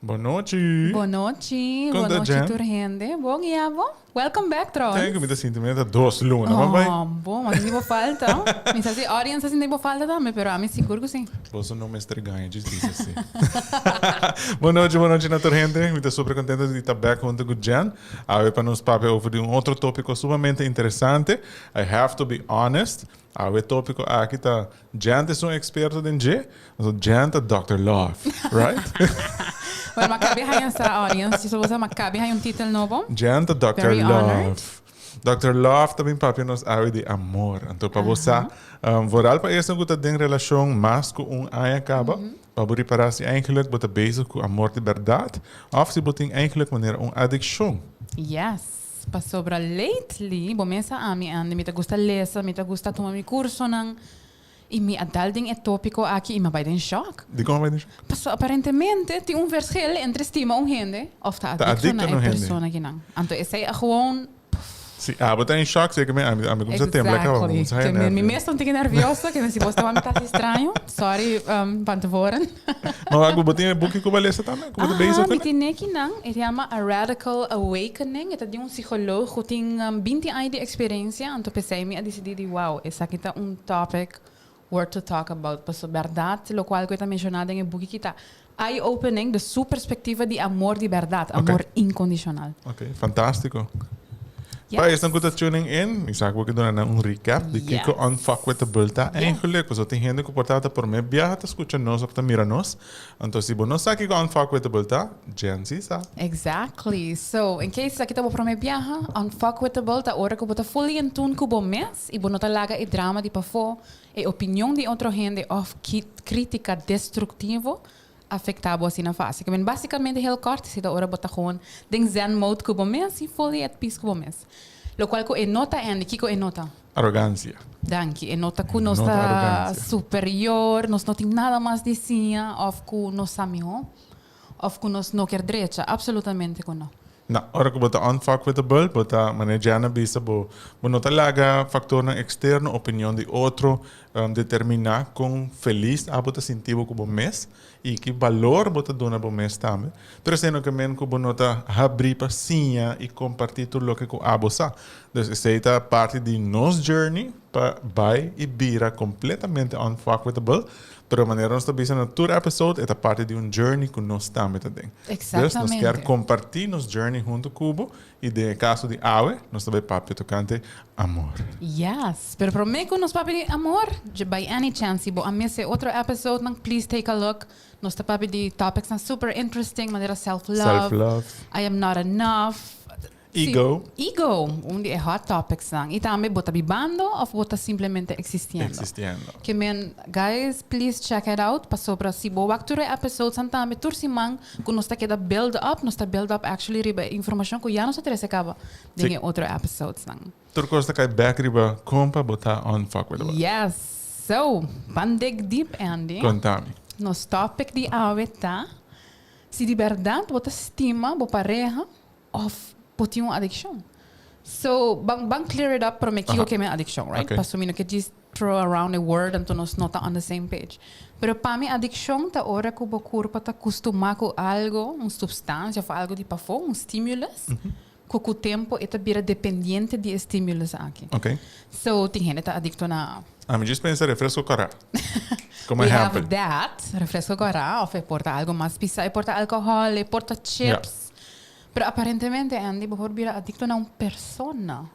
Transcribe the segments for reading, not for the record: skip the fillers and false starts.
Bon nochi. Bon nochi, Kon bon ta, nochi Jen? tur hende. Bon i abo? Welcome back trouwens. Thank you, mi ta sinti mi ta 2 luna, maar bai. Oh, bon, ma sinti bo falta. Mi sa si audience a sinti bo falta tambe, pero ami sigur ku si. Boso no mester gaña, djis bisa si. Bon nochi, bon nochi na tur hende. Mi ta super contento di ta back hunto ku Jen. Awe pa nos papia over di un otro tópiko sumamente interesante. I have to be honest. Awe tópiko aki ta Jen ta un experto den dje. So Jen ta Dr. Love, right? Well, m'a caba di haña sa, audience. Si bo m'a caba di haña un título nobo. Jen ta Dr. Very honored. Love. Dr. Love tambe papia nos awe di amor. Anto pa bo sa, vooral pa esnan ku ta den relashon mas ku un aña kaba, pa bo ripará si eigenlijk bo ta bezig ku amor di bèrdat òf si bo tin eigenlijk manera un adikshon. Yes. Pasobra lately, bo mes sa ami, Andy, mi ta gusta lesa, mi ta gusta tuma mi kursonan. I mi a dal den e tópiko aki i mi a bai den shock. Dikon a bai den shock? Pasobra aparentemente tin un verschil entre stima un hende òf ta Ta adikto adikto na na e un hende. persona kinan. Anto esei a gewoon Si abo ta in shock, zeker mi ami kumsa tembla kaba, Exactly. kumsa Ke haya mi nervio. mes ta un tiki nervioso, ke si bo ta mi ta hasi straño. Sorry van tevoren. Maar wak, bo tin e buki ku bo a lesa tambe? Ku bo ta bezig Aha, mi kuné? tin e kinan. E yama A Radical Awakening. E ta di un psicoloog ku tin 20 aña di experiencia. Anto p'esei mi a disidí di wow, esaki ta un topic worth to talk about. Pasobra bèrdat, lokual ku e ta menshoná den e buki ki ta eye-opening, de su perspectiva di amor di bèrdat, amor inkondishonal. Ok, fantástiko. Pa esnan ku ta tuning in, mi sa ku bo ke duna nan un recap di kiko Unfuckwithable ta eigenlijk. Pasobra tin hende ku por tabata promé biaha ta skucha nos òf ta mira nos. Anto si bo no sa kiko Unfuckwithable ta, Jen si sa. Exactly. So, in case esaki ta bo promé biaha, Unfuckwithable ta ora ku bo ta fully in tune ku bo mes i bo no ta laga e drama di pafó, e opinion di otro hende òf krítika destruktivo afektá bo asina fásil. Ke men básikamente heel kort si ta ora bo ta gewoon den zen mode ku bo mes i fully at peace ku bo mes. Lokual ku e no ta, Andy, kiko e no ta? Arogansia. Danki. E no ta ku nos No ta ta arogansia. superior, nos no tin nada mas di siña òf ku nos sa mihó òf ku nos no kier drecha. Absolutamente ku no. No, ora ku bo ta unfuckwithable, bo ta, manera Jen a bisa, bo bo no ta laga faktornan eksterno, opinion di otro, determiná kon felis abo ta sinti bo ku bo mes i ki balor bo ta duna bo mes tambe. Pero esei no ke men ku bo no ta habrí pa siña i kompartí tur loke ku abo sa. Dus esei ta parti di nos journey pa bai i bira kompletamente unfuckwithable. Pero manera nos ta bisa na tur episode, e ta parti di un journey ku nos tambe ta den. Dus nos kier kompartí nos journey huntu ku bo i den e kaso di awe, nos ta bai papia tokante amor. Yes, pero promé ku nos papia di amor, by any chance si bo a miss e otro episodenan, please take a look. Nos ta papia di topicsnan super interesting manera self love, Self love. I am not enough. Ego. Ego, un di e hot topicsnan. I tambe bo ta bibando òf bo ta simplemente existiendo? Existiendo. Ke men, guys, please check it out pasobra si bo wak tur e episodesnan tambe tur siman ku nos ta keda build up, nos ta build up actually riba e informashon ku ya nos a trese kaba den e otro episodesnan. Tur kos ta kai bek riba kon pa bo ta unfuckwithable. Yes! So, ban dig deep, Andy. Kontami. Nos topic di awe ta, si di bèrdat bo ta stima bo pareha òf bo tin un adikshon. So, ban ban clear it up promé kiko ke mi adikshon, right? Pasobra mi no ke djis throw around a word anto nos no ta on the same page. Pero pa mi adikshon ta ora ku bo kurpa ta kustumá ku algo, un supstansia òf algo di pafó, un stimulus, ku ku tempu e ta bira dependiente di e stimulus aki. So, tin hende ta adikto na. Ami djis pensa refresco kòrá. Komo We have ehèmpel. that, refresco kòrá, òf e por ta algo mas pisá, e por ta alkohòl, e por ta chips. Pero aparentemente, Andy, bo por bira adicto na un persona.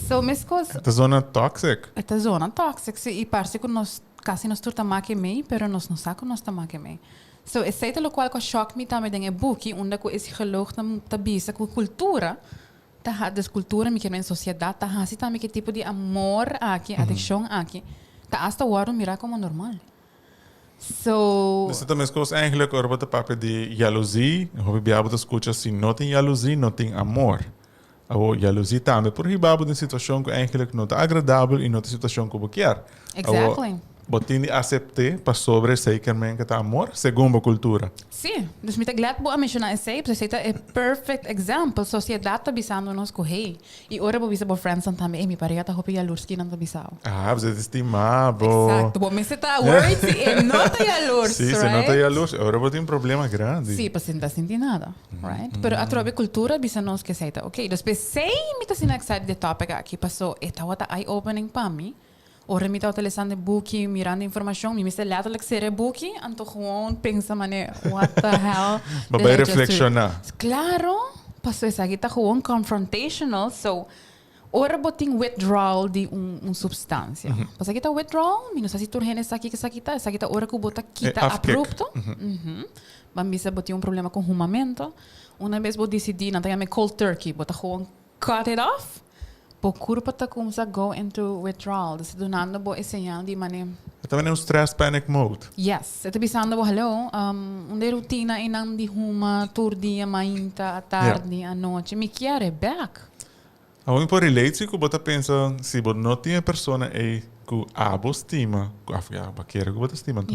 So, mescos. E ta zona toxic. E ta zona toxic, si. I parse cu nos, casi nos tur ta make mei, pero nos no sa cu nos ta make mei. So, esey ta locual cu a shock mi tambe den e buki, unda cu e psicoloog ta, ta bisa cu cultura ta ha, dus cultura, mi kier men sociedad, ta haci tambe ki tipo di amor aki, adiccion aki, ta hasta wordo mira como normal. So. Esei ta meskos eigenlijk ora bo ta papia di yaluzí, hopi bia bo ta skucha si no tin yaluzí no tin amor. Awor yaluzí tambe por hiba bo den situashon ku eigenlijk no ta agradabel i no ta situashon ku bo kier. Exactly. Bo tin di acept'é pasobra esei kermen ke ta amor, segun bo cultura. Sí, dus mi ta glad bo a menciona esei, pasobra esei ta e perfect example. Sociedad ta bisando nos cu hey, y ora bo bisa bo friendsnan tambe, ey mi pareha ta hopi yalurs, kinan ta bisa bo? Ah, pasobra e ta stima bo. Exacto, bo mester ta worried si e no ta yalurs, Sí, si e no ta yalurs, e ora bo tin problema grandi. Sí, pasobra e no ta sinti nada, right? Pero atrobe cultura bisa nos cu esei ta ok. Dus p'esei mi ta asina excited di e topic aki, paso e tabata eye opening pa mi. Ora mi tabata lesando e buki, mirando informashon, mi mester letterlijk sera e buki, anto gewoon pensa mane, what the hell Bo did bai I just read? reflekshoná. Claro, pasobra esaki ta gewoon confrontational, so ora bo tin withdrawal di un un substancia, pasobra esaki ta withdrawal, mi no sa si tur hende sa kiko esaki ta, esaki ta ora ku bo ta E kita afkick. abrupto, ban bisa bo tin un problema ku humamento, una bes bo disidí, nan ta yama e cold turkey, bo ta gewoon Cut it off, bo kurpa ta kumsa go into withdrawal, dus e dunando bo e señal di mane. E ta mane un stress panic mode. Yes, e ta bisando bo hallo, unda e rutina einan di huma tur dia, mainta, atardi, anochi, mi kier e bek. Awor mi por relate si ku bo ta pensa si bo no tin e persona ei ku abo stima, ku abo a kere ku bo ta stima anto,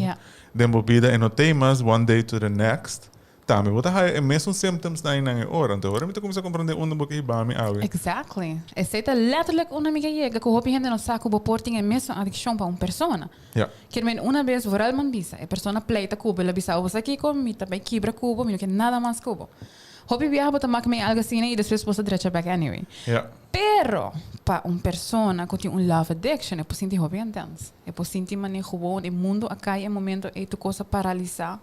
den bo bida e no t'ei mas one day to the next, Tambe bo ta haya e mesun symptoms nan nan e ora. Anto ora mi ta cuminsa comprende unda bo ke hiba mi awe. Exactly. Esey ta letterlijk unda mi ke yega cu hopi hende no sa cu bo por tin e mesun adiccion pa un persona. Ja. Kier men una bes vooral man bisa, e persona pleita cu bo, el a bisa bo sa kico, mi ta bay kibra cu bo, mi no ke nada mas cu bo. Hopi biaha bo ta mak mee algo asina y despues bo sa drecha bek anyway. Ja. Pero pa un persona cu tin un love addiction e por sinti hopi intens. E por sinti mane gewoon e mundo a cay e momento ey tur cos a paralisa.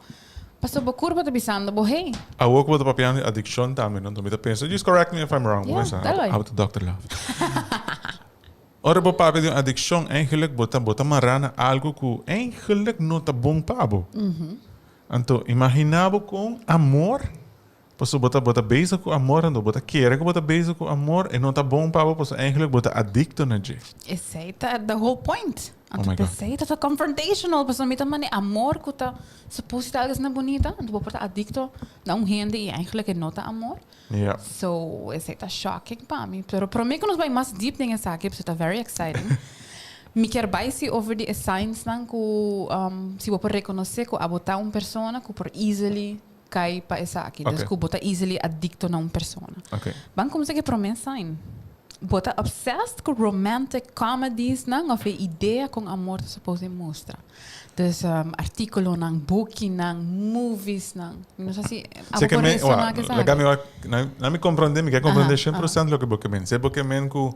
Pasobra bo kurpa ta bisando bo, hey. Awor ku bo ta papiando di adikshon tambe, no? Mi ta pensa, just correct me if I'm wrong, bo pensa, abo ta Dòkter Love. Ora bo papia di un adikshon, eigenlijk bo ta bo ta mará na algu ku eigenlijk no ta bon pa bo. Anto, imaginá bo kon amor Pasobra bo ta bo ta bezig ku amor anto bo ta kere ku bo ta bezig ku amor e no ta bon pa bo pasobra eigenlijk bo ta adikto na dje. Esei ta the whole point. Oh Anto my God. p'esei ta ta confrontational pasobra mi ta manda e amor ku ta supposed ta algu asina bunita anto bo por ta adikto na un hende i eigenlijk e no ta amor. Ja. So esei ta shocking pa mi. Pero prome ku nos bai mas deep den esaki pasobra ta very exciting mi kier bai si over di e signs nan ku si bo por rekonosé ku abo ta un persona ku por easily Kai pa esaki. Dus ku bo ta easily adikto na un persona. Ban kuminsá ku e promé sign. Bo ta obsessed ku romantic comedies nan òf e idea kon amor ta supos di mustra. Dus artíkulonan, bukinan, movies nan. Mi no sa si abo por resoná ku esaki. Laga mi wak, na mi komprondé, mi ke komprondé 100% loke bo ke men. Si bo ke men ku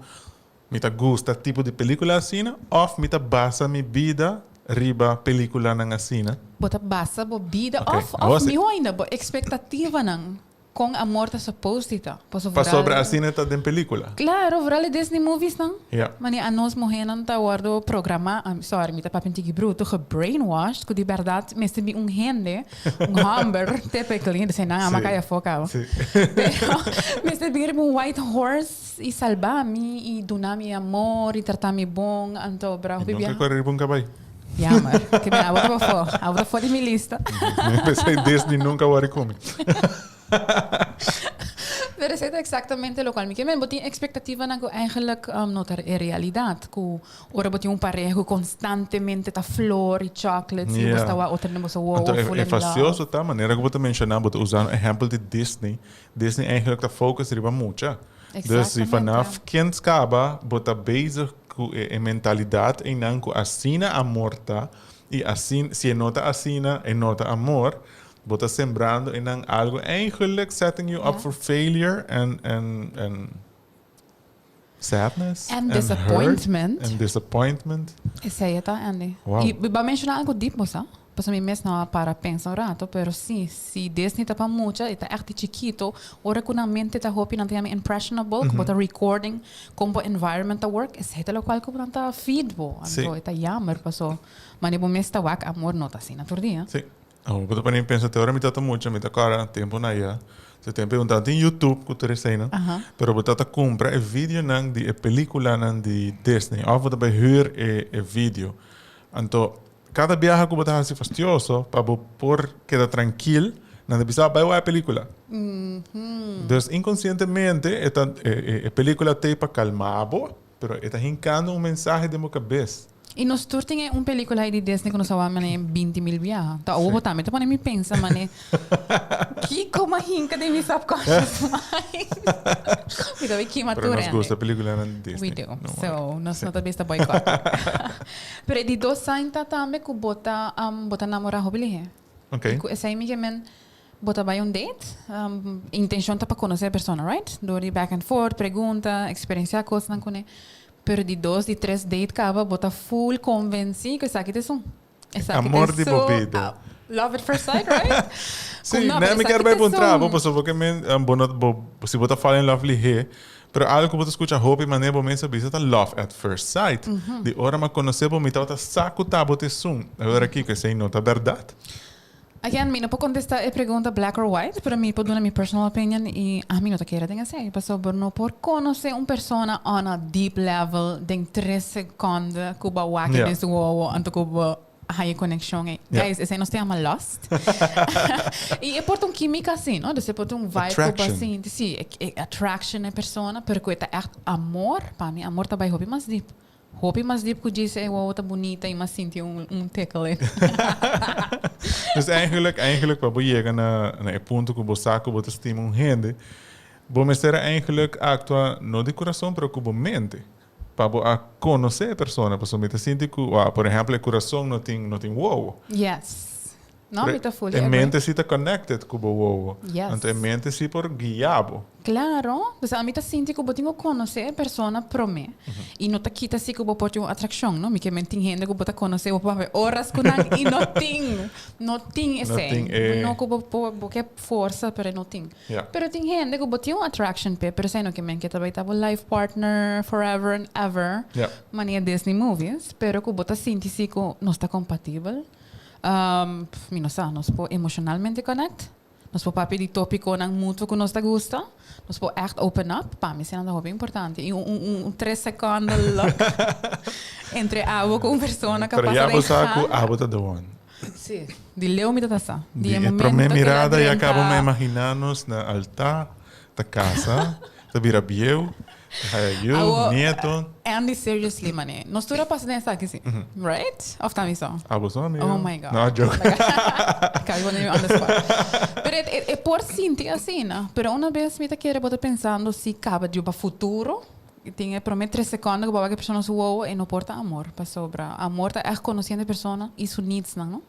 Mi ta gusta tipo di pelicula asina of mi ta basa mi bida riba peliculanan asina? Bo ta basa bo bida of of miho ainda bo expectativanan con amor ta supposed di ta. Pasobra Pasobra asina ta den pelicula. Claro, vooral e Disney movies nan. Ja. Mane anos muhernan ta wordo programa, I'm sorry mi ta papia un tiki bruto, gebrainwashed cu di berdad mester bin un hende, un homber typically, esey nan ama caya afo caba. Pero mester bin riba un white horse. I salba mi i duna mi amor i trata mi bon anto bra hopi I biaha. nunca kore riba un kabai. Jammer. Ke mi abo ta pafó. Abo ta for di mi lista. P'esei Disney nunca wòri ku mi. Pero esei ta exactamente lokual mi ke men. Bo tin expectativanan ku eigenlijk no ta e realidat. Ku ora bo tin un pareha ku konstantemente ta flor i chocolates i bo sta wak otro hende bo sa wow Anto full e in love. fastioso ta manera ku bo ta menshoná bo ta usa un ehèmpel di Disney. Disney eigenlijk ta focus riba mucha. Dus si vanaf kind caba bo ta bezig cu e mentalidad eynan cu asina amor ta y asina, si e no ta asina e no ta amor, bo ta sembrando eynan algo eigenlijk setting you up for failure and and and sadness And disappointment. hurt and disappointment. Esei e ta, Andy. Wow. I bo a menciona algo diep, bo sa? Pasobra mi mes no a para pensa un rato, pero si, si Disney ta pa mucha, e ta echt di chikito, ora ku nan mente ta hopi, nan ta yama impressionable, ku bo ta recording kon bo environment ta work, esei ta lokual ku nan ta feed bo. Anto e ta jammer, paso manera bo mes ta wak, amor no ta asina tur dia. Si. Awor bo ta pone pensa te ora mi tata mucha, mi ta kòrda tempu na ya. Se tempu e un tata tin YouTube ku tur eseinan, pero bo tata kumpra e videonan di e pelikulanan di Disney òf bo ta bai hür e e video. Anto kada biaha ku bo ta hasi fastioso pa bo por keda trankil, nan ta bisa bai wak e pelikula. Dus inkonsientemente e ta e e pelikula t'ei pa kalma bo, pero e ta hinkando un mensahe den bo kabes. I nos tur tin e un pelicula ei di Disney cu nos a wak mane 20 mil biaha. Ta obo bo tambe ta pone mi pensa mane kico m'a hinca den mi subconscious mind. Mi ta bay kima Pero tur nos hende. gusta peliculanan di We Disney. do. No So worry. nos no ta bista boycott. Pero e di dos sign ta tambe cu bo ta bo ta namora hopi lihe. Ok. Y cu esey mi ke men bo ta bay un date, intencion ta pa conoce e persona, right? Door di back and forth, pregunta, experiencia cosnan cune. Pero di dos, di tres date caba bo ta full convenci cu esaki ta esun. Esaki ta Amor di bo esun. bida. Love at first sight, right? Sí, Cu no, nee, pero mi kier esaki bay ta puntra bo, esun. pasobra bo ke men, bo no, bo, si bo ta fall in love lihe, pero algo cu bo ta scucha hopi manera bo mes a bisa ta love at first sight. Di ora mi a conoce bo mi tabata sa cu ta bo ta esun. Awor kico esey no ta berdad? Again, mi no por contesta e pregunta black or white, pero mi por duna mi personal opinion y ami no ta kere den esey, pasobra no por conoce un persona on a deep level den tres seconde cu bo a wak den su wowo anto cu bo haya conexion ey. Guys, esey nos ta yama lust. Y e por ta un quimica asi, no? Dus e por ta un vibe cu bo a sinti, si, e attraction e persona, pero cu e ta echt amor, pa mi amor ta bay hopi mas deep. Hopi mas diep ku djis e wowo ta bunita i mas sinti un un tickle. Dus eigenlijk, eigenlijk pa bo yega na na e punto ku bo sa ku bo ta stima un hende, bo mester a eigenlijk aktua no di kurason pero ku bo mente pa bo a konosé e persona pasobra mi ta sinti ku por ehèmpel e kurason no tin no tin wowo. Yes. No, mi ta fully E agree. mente si ta connected cu bo wowo. Yes. Anto e mente si por guia bo. Claro. Dus ami ta sinti cu bo tin cu conoce e persona prome. Y no ta kita si cu bo por tin un atraccion, no. Mi ke men tin hende cu bo ta conoce, bo por papia horas cu nan y no tin, no tin No esey. tin e. No cu bo por, bo ke forsa pero e no tin. Ja. Pero tin hende cu bo tin un attraction p'e, pero esey no ke men ke ta bay ta bo life partner forever and ever. Ja. Manera Disney movies. Pero cu bo ta sinti si cu nos ta compatibel. Mi no sa, nos por emocionalmente connect, nos por papia di topiconan mutuo cu nos ta gusta, nos por echt open up, pa mi esnan ta hopi importante. Y un, un, un tres secondo look entre abo cu un persona Pero capaz ya ta bo sa cu deja. abo ta the one. Sí, di leu mi ta ta sa. Di Di e e momento prome cu el a mirada ya drenta. caba mi imagina nos na altar, ta casa, ta bira bieu. Haya yu, Awo, nieto. Andy, seriously, mane. Nos tur a pasa den esaki, si. Right? Of ta mi so? Abo so, amigo. Oh my God. No, joke. Casi pone mi on the spot. Pero e, e, e por sinti asina. Pero una vez mi ta kere bo ta pensando si caba di pa futuro. Tin e prome tres secondo cu bo wak e persona su wowo e no por ta amor. Pasobra amor ta echt conociendo e persona y su needs nan, no?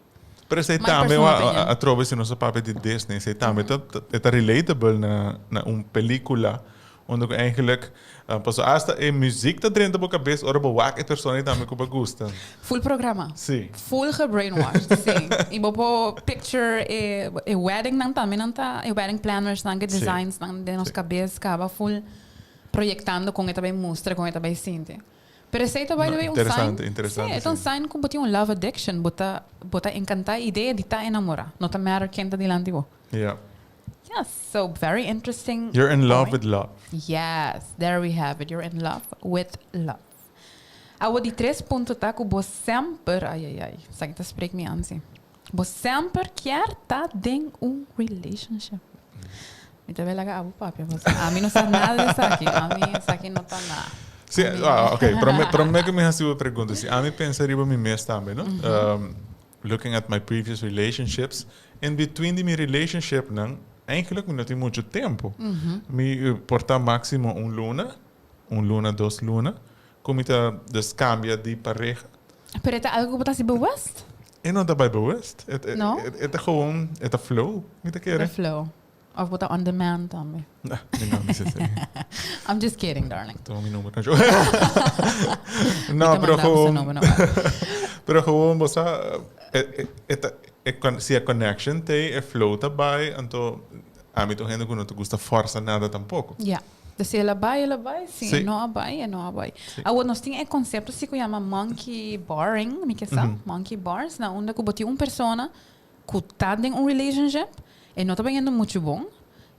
Pero esei My tambe personal a, opinion. atrobe si nos a papia di Disney, esei tambe ta, ta, ta relatable na, na un pelicula unda cu eigenlijk, uh, paso hasta e muziek ta drenta bo cabes ora bo wak e persona y tambe cu bo gusta. Full programa. Sí. Full gebrainwashed, sí. Y bo por picture e, e wedding nan tambe nan ta, e wedding planners nan, ke Sí. designs nan den nos Sí. cabes caba full proyectando con e ta bay mustra, con e ta bay sinti. Pero esei ta by the way un sign. Interesante, interesante, Sí, e ta un sí. sign ku bo tin un love addiction. Bo ta, bo ta encantá e idea di ta enamorá. No ta matter ken ta dilanti bo. Ja. Yes, so very interesting. You're in love point. with love. Yes, there we have it. You're in love with love. Awo di tres punto ta ku bo semper, ai ai ai, esaki ta spreek mi aan si. Bo semper kier ta den un relationship. Mi ta bay laga abo papia, pasobra ami no sa nada di esaki. Ami esaki no ta na. Sí, ah, ok. Prome, prome ku mi hasi bo pregunta, si ami pensa riba mi mes tambe, no? Looking at my previous relationships, in between di mi relationshipnan, eigenlijk mi no tin mucho tempo. Mi por ta maximo un luna, un luna, dos luna, ku mi ta dus kambia di pareha. Pero e ta algo ku bo ta hasi bewust? E no ta bai bewust. E, e, No? e, e ta gewoon, e ta flow, mi ta kere. Ta flow. Of bo ta on demand tambe. Nah, mi no bisa esei. I'm just kidding, darling. Toma mi number. No, pero gewoon, Number, no. pero gewoon bo sa, e, e, e ta, e con, si e connection t'ei, e flow ta bai, anto ami ta un hende ku no ta gusta forsa nada tampoco. Ja. Dus si el a bai, el a bai. Si Sí. e no a bai, e no a bai. Sí. Awor nos tin e concepto si ku yama monkey barring, mi ke sa, monkey bars, na unda ku bo tin un persona ku ta den un relationship, e no ta bayendo muchu bon,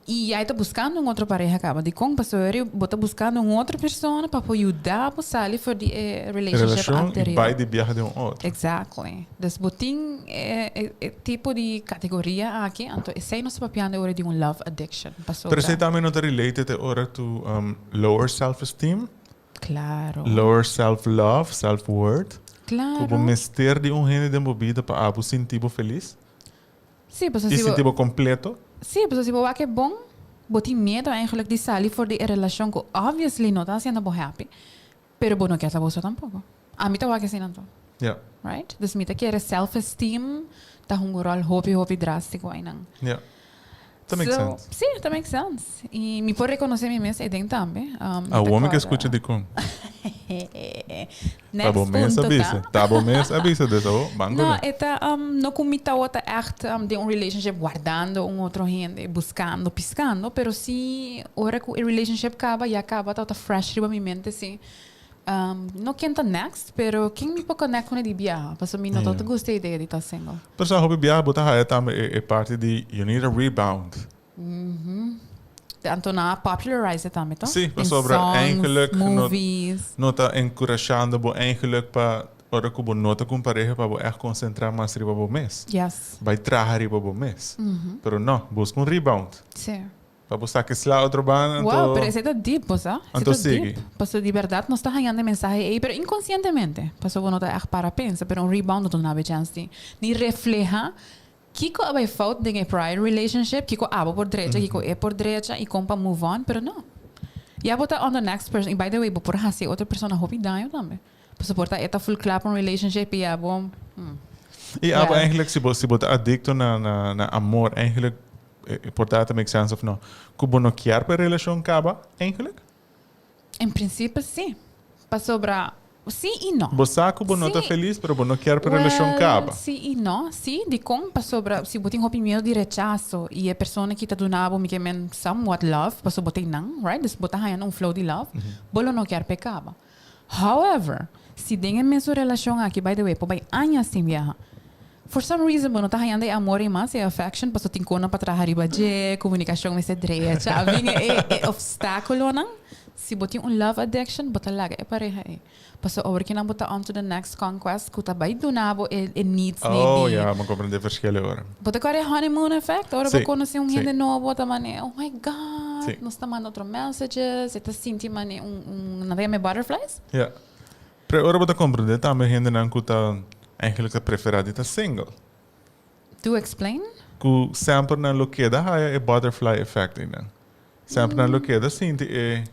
i ya e ta buskando un otro pareha kaba. Dikon? Pasobra eri bo ta buskando un otro persona pa por yuda bo sali for di e relationship Relashon i anterior. bai di biaha den un otro. Exactly. Dus bo tin e e e tipo di categoria aki, anto esei nos ta papiando e ora di un love addiction, pasobra. Pero esei tambe no ta related e ora to lower self esteem? Claro. Lower self love, self worth? Ku bo mester di un hende den bo bida pa abo sinti bo felis? Sí, pasobra I si bo. sinti bo kompleto? Sí, pasobra si bo wak e bon, bo tin miedu eigenlijk di sali for di e relashon ku obviously no ta hasiendo bo happy, pero bo no kier ta bo so tampoko. Ami ta wak asina anto. Ja. Right? Dus mi ta kere self esteem ta hunga un ròl hopi hopi drástiko einan. Ja. Ta make So, sense. sí, ta make sense. I mi por rekonosé mi mes eiden tambe. Mi ta Awor mi ke kòrda. skucha dikon. Ta Next bo mes a punto bisa. ta. Ta bo mes a bisa, dus awor ban No, kuné. e ta no ku mi tabata ègt den un relationship wardando un otro hende, buskando, piskando, pero sí ora ku e relationship kaba, ya kaba tabata fresh riba mi mente sí. No ken ta next, pero ken mi por connect cune di biaha, pasobra mi no ta gusta e idea di ta single. Pero sa hopi biaha bo ta haya tambe e parti di you need a rebound. Anto nan a popularize e tambe to? Si, Den pasobra songs, eigenlijk no movies. no ta encurashando bo eigenlijk pa ora cu bo no ta cu un pareha pa bo echt concentra mas riba bo mes. Yes. Bay traha riba bo mes. Pero no, busca un rebound. Si. Pa bo sa ke sla otro banda, anto. Wow, pero esei ta deep, bo sa? Esei Anto ta sigui. deep. Pasobra di bèrdat nos ta hañando e mensahe ei, pero inkonsientemente. Pasobra bo no ta ègt para pensa, pero un rebound no ta duna bo e chèns di ni reflehá kiko a bai fout den e prior relationship, kiko abo por drecha, kiko e por drecha i kon pa move on, pero no. Ya bo ta on the next person, i by the way, bo por hasi e otro persona hopi daño tambe. Pasobra por ta e ta full kla pa un relationship i abo, hmm. I abo Well. eigenlijk si bo si bo ta adikto na na na amor eigenlijk E por ta ta make sense of no? Ku bo no kier pa e relashon kaba eigenlijk? En principe si. Pasobra si i no. Bo sa ku bo no ta Si. felis pero bo no kier pa e relashon Well, kaba. si i no. Si, dikon? Pasobra si bo tin hopi miedu di rechaso i e persona ki ta duna bo mi ke men somewhat love, pasobra bo ta einan, right? Dus bo ta haña un flow di love, bo lo no kier pa e kaba. However, si den e mesun relashon aki, by the way, por bai añas sin biaha, for some reason bo no ta hañando e amor ei mas, e affection, pasobra tin konan pa traha riba dje, komunikashon mester drecha, a bin e e obstákulonan. Si bo tin un love addiction, bo ta laga e pareha ei. Pasobra awor kinan bo ta on to the next conquest ku ta bai duna bo e e needs nei Oh, di. ya, bo komprendé verschil awor. Bo ta kòrda e honeymoon effect? Ora bo Sí, konosé un sí. hende nobo ta manera, oh my God, Sí. nos ta manda otro messages, e ta sinti manera un, un, nan ta yama e butterflies? Ja. Pero ora bo ta komprendé tambe hendenan ku ta eigenlijk ta preferá di ta single. Do explain. Ku semper nan lo keda haya e butterfly effect einan. Semper nan lo keda sinti e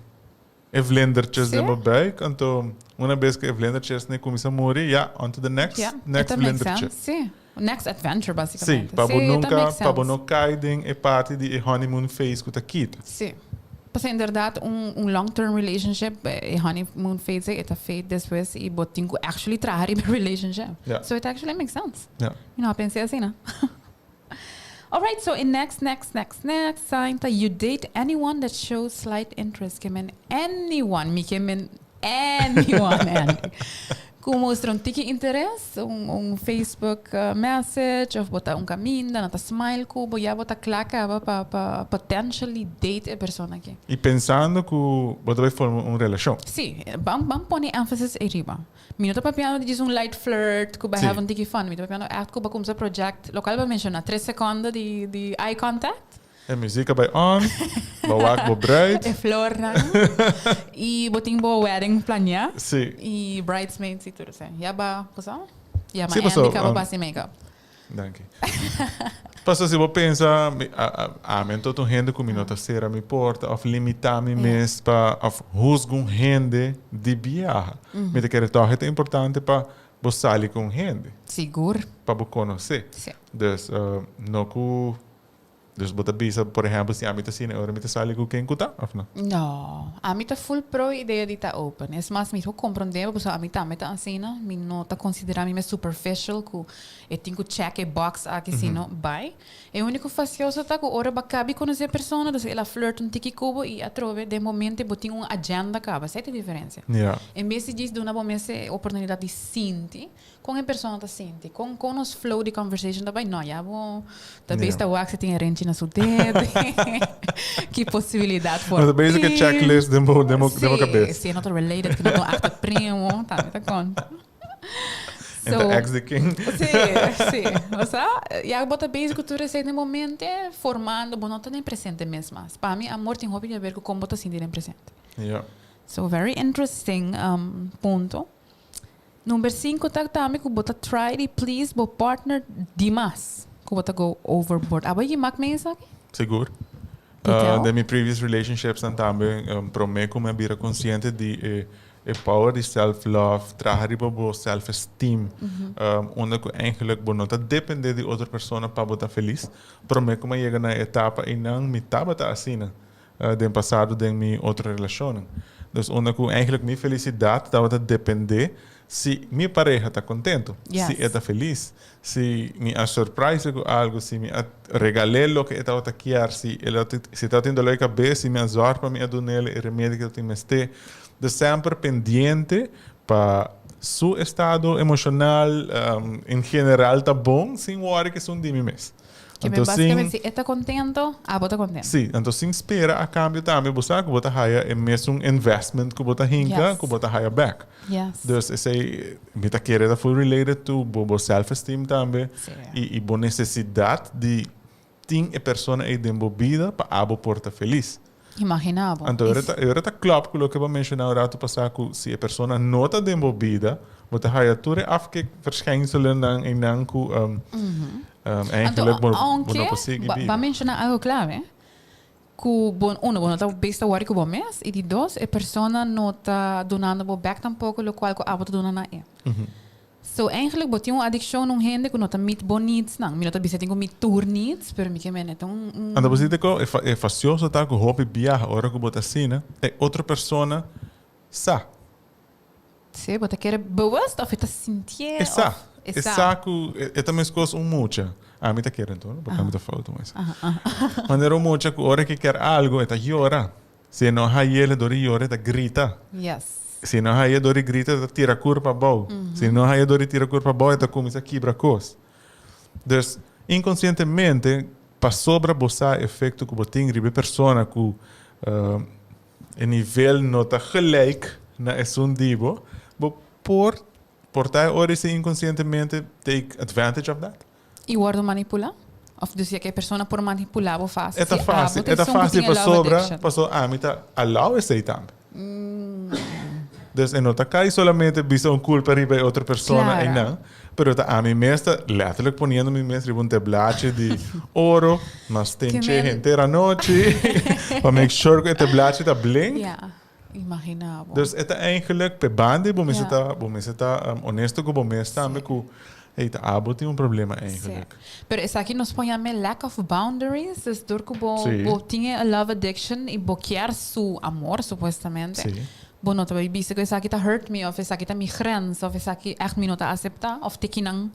E vlindertjes den bo buik, anto una bes ku e vlindertjes ne kuminsá muri, ya, on to the next, Ja, next e ta make vlindertje. sense, sí. Next adventure, Sí, básicamente. pa bo Sí, e ta nunka, make pa bo sense. no kai den e parti di e honeymoon phase ku ta kita. Sí. Pasobra inderdaad un, un long term relationship, e honeymoon phase e ta fade despues i bo tin ku actually traha riba e relationship. Ja. So it actually makes sense. Ja. Mi no a pensa asina. Alright, so e next, next, next, next sign ta you date anyone that shows slight interest. Ke men anyone, mi ke men anyone, Andy. Ku mustra un tiki interes, un, un Facebook uh, message of bo ta un kaminda, nan ta smile ku bo, ya bo ta kla kaba pa, pa potentially date e persona aki. I pensando ku bo ta bai forma un relashon. Sí, ban, ban pone énfasis ei riba. Mi no ta papiando di djis un light flirt ku bai Sí. have un tiki fun. Mi ta papiando echt ku bo kumsa project, lokual bo menshoná, tres sekonde di, di eye contact. E muziek a bai on, bo wak bo bruid. E flornan. I bo tin bo wedding planeá. Sí. I bridesmaids i tur esei. Ya ba, cosa? Ya ma Sí, paso, Andy kaba basi makeup. Danki. Paso si bo pensa, mi, a, a, ami anto ta un hende ku mi no ta sera mi porta of limitá mi mes pa of husga un hende di biaha. Mi ta kere tòg e ta importante pa bo sali ku un hende. Sigur. Pa bo konosé. Sí. Dus, no ku, dus bo ta bisa, por ehèmpel, si ami ta asina, e ora mi ta sali ku ken ku ta, of no? No. Ami ta full pro e idea di ta open. Es mas, mi ta komprondé bo, pasobra ami tambe ta asina. Mi no ta konsiderá mi mes superficial ku e tin ku check e box aki, si no, bai. E úniko fasioso ta ku ora bo a kabi konosé e persona, dus el a flirt un tiki ku bo i atrobe den momente bo tin un agenda kaba. Esei ta e diferensia. En bes di djis duna bo mes e oportunidat di sinti kon e persona ta sinti, kon kon nos flow di conversation ta bai, no, ya bo ta bes ta wak si tin e renchi na su dede, ki posibilidat por No ta basic e tin. checklist den bo den bo den bo kabes. Sí, si e no ta related ku no ta un achte primo, tambe ta konta. En ta ex di ken. Sí, sí. Osea, ya bo ta bezig ku tur esei den momente, formando, bo no ta den presente mes mas. Pa mi, amor tin hopi di haber ku kon bo ta sinti den presente. Ja. So, very interesting um, punto. Number 5 ta tambe ku bo ta try di please bo partner dimas. Ku bo ta go overboard. Abo yigi mak mee esaki? Sigur. Vertel. Den mi previous relationships nan tambe prome ku mi a bira konsiente di e e power di self love, traha riba bo self esteem, unda ku eigenlijk bo no ta depende di otro persona pa bo ta felis. Prome ku mi a yega na e etapa einan mi tabata asina. Den pasado den mi otro relacionnan. Dus unda cu eigenlijk mi felicidad tabata depende si mi pareha ta contento, si e ta feliz, si mi a surprise cu algo, si mi a regal'é loke e tabata kier, si e si e tabatin dolor di cabes, si mi a zorg pa mi a dun'el e remedio cu e tabatin mester. Dus semper pendiente pa su estado emocional en general ta bon sin worry cu esun di mi mes. Ke men basikamente si e ta kontento, abo ta kontento. Sí, anto sin spera a kambio tambe bo sa ku bo ta haya e mesun investment ku bo ta hinka, ku bo ta haya bek. Dus esei mi ta kere ta full related to bo bo self esteem tambe i i bo nesesidat di tin e persona ei den bo bida pa abo por ta felis. Imagina bo. Anto e ora ta klòp ku loke bo a menshoná un ratu pasá ku si e persona no ta den bo bida, bo ta haya tur e afkikverschijnselennan einan ku eigenlijk bo no por sigui biba. Anto, aunke bo a menshoná algu klave, ku bo, uno, bo no ta bes ta wòri ku bo mes, i di dos, e persona no ta dunando bo bèk tampoko lokual ku abo ta duna na e. So eigenlijk bo tin un adiccion na un hende cu no ta meet bo needs nan. Mi no ta bisa tin cu meet tur needs, pero mi ke mene ta un un. Anto bo sinti cu e facioso ta cu hopi biaha ora cu bo ta asina, e otro persona sa. Si, bo ta kere bewust of e ta sintié E sa. E sa cu e ta mescos un mucha. Ami ta kere anto, porque ami ta fout mas. Manera un mucha cu ora cu e kier algo e ta yora. Si e no hay'el dor di yora e ta grita. Yes. Si e no hay'e dor di grita e ta tira kurpa abou. Si e no hay'e dor di tira kurpa abou e ta kuminsá kibra kos. Dus, inkonsientemente, pasobra bo sa e efekto ku bo tin riba e persona ku e nivel no ta gelijk na esun di bo, bo por por ta e ora esei inkonsientemente take advantage of that. I wòrdu manipulá? Òf dus ya ku e persona por manipulá bo fásil? E ta fásil, e ta fásil pasobra, pasobra ami ta allow esei tambe. Dus e no ta kai solamente bisa un kulpa riba e otro persona einan, pero ta ami mes ta letterlijk poniendo mi mes riba un teblachi di oro, mas tenche henter anochi pa make sure ku e teblachi ta blink. Ya, imagina bo. Dus e ta eigenlijk p'e banda bo mester ta, bo mester ta honesto ku bo mes tambe ku Hey, ta abo tin un problema eigenlijk. Sí. Pero esaki nos por yama e lack of boundaries, dus door cu bo, sí. bo tin e love addiction y bo kier su amor supuestamente, sí. bo no ta bay bisa cu esaki ta hurt me of esaki ta mi grens of esaki echt mi no ta acepta of te kinan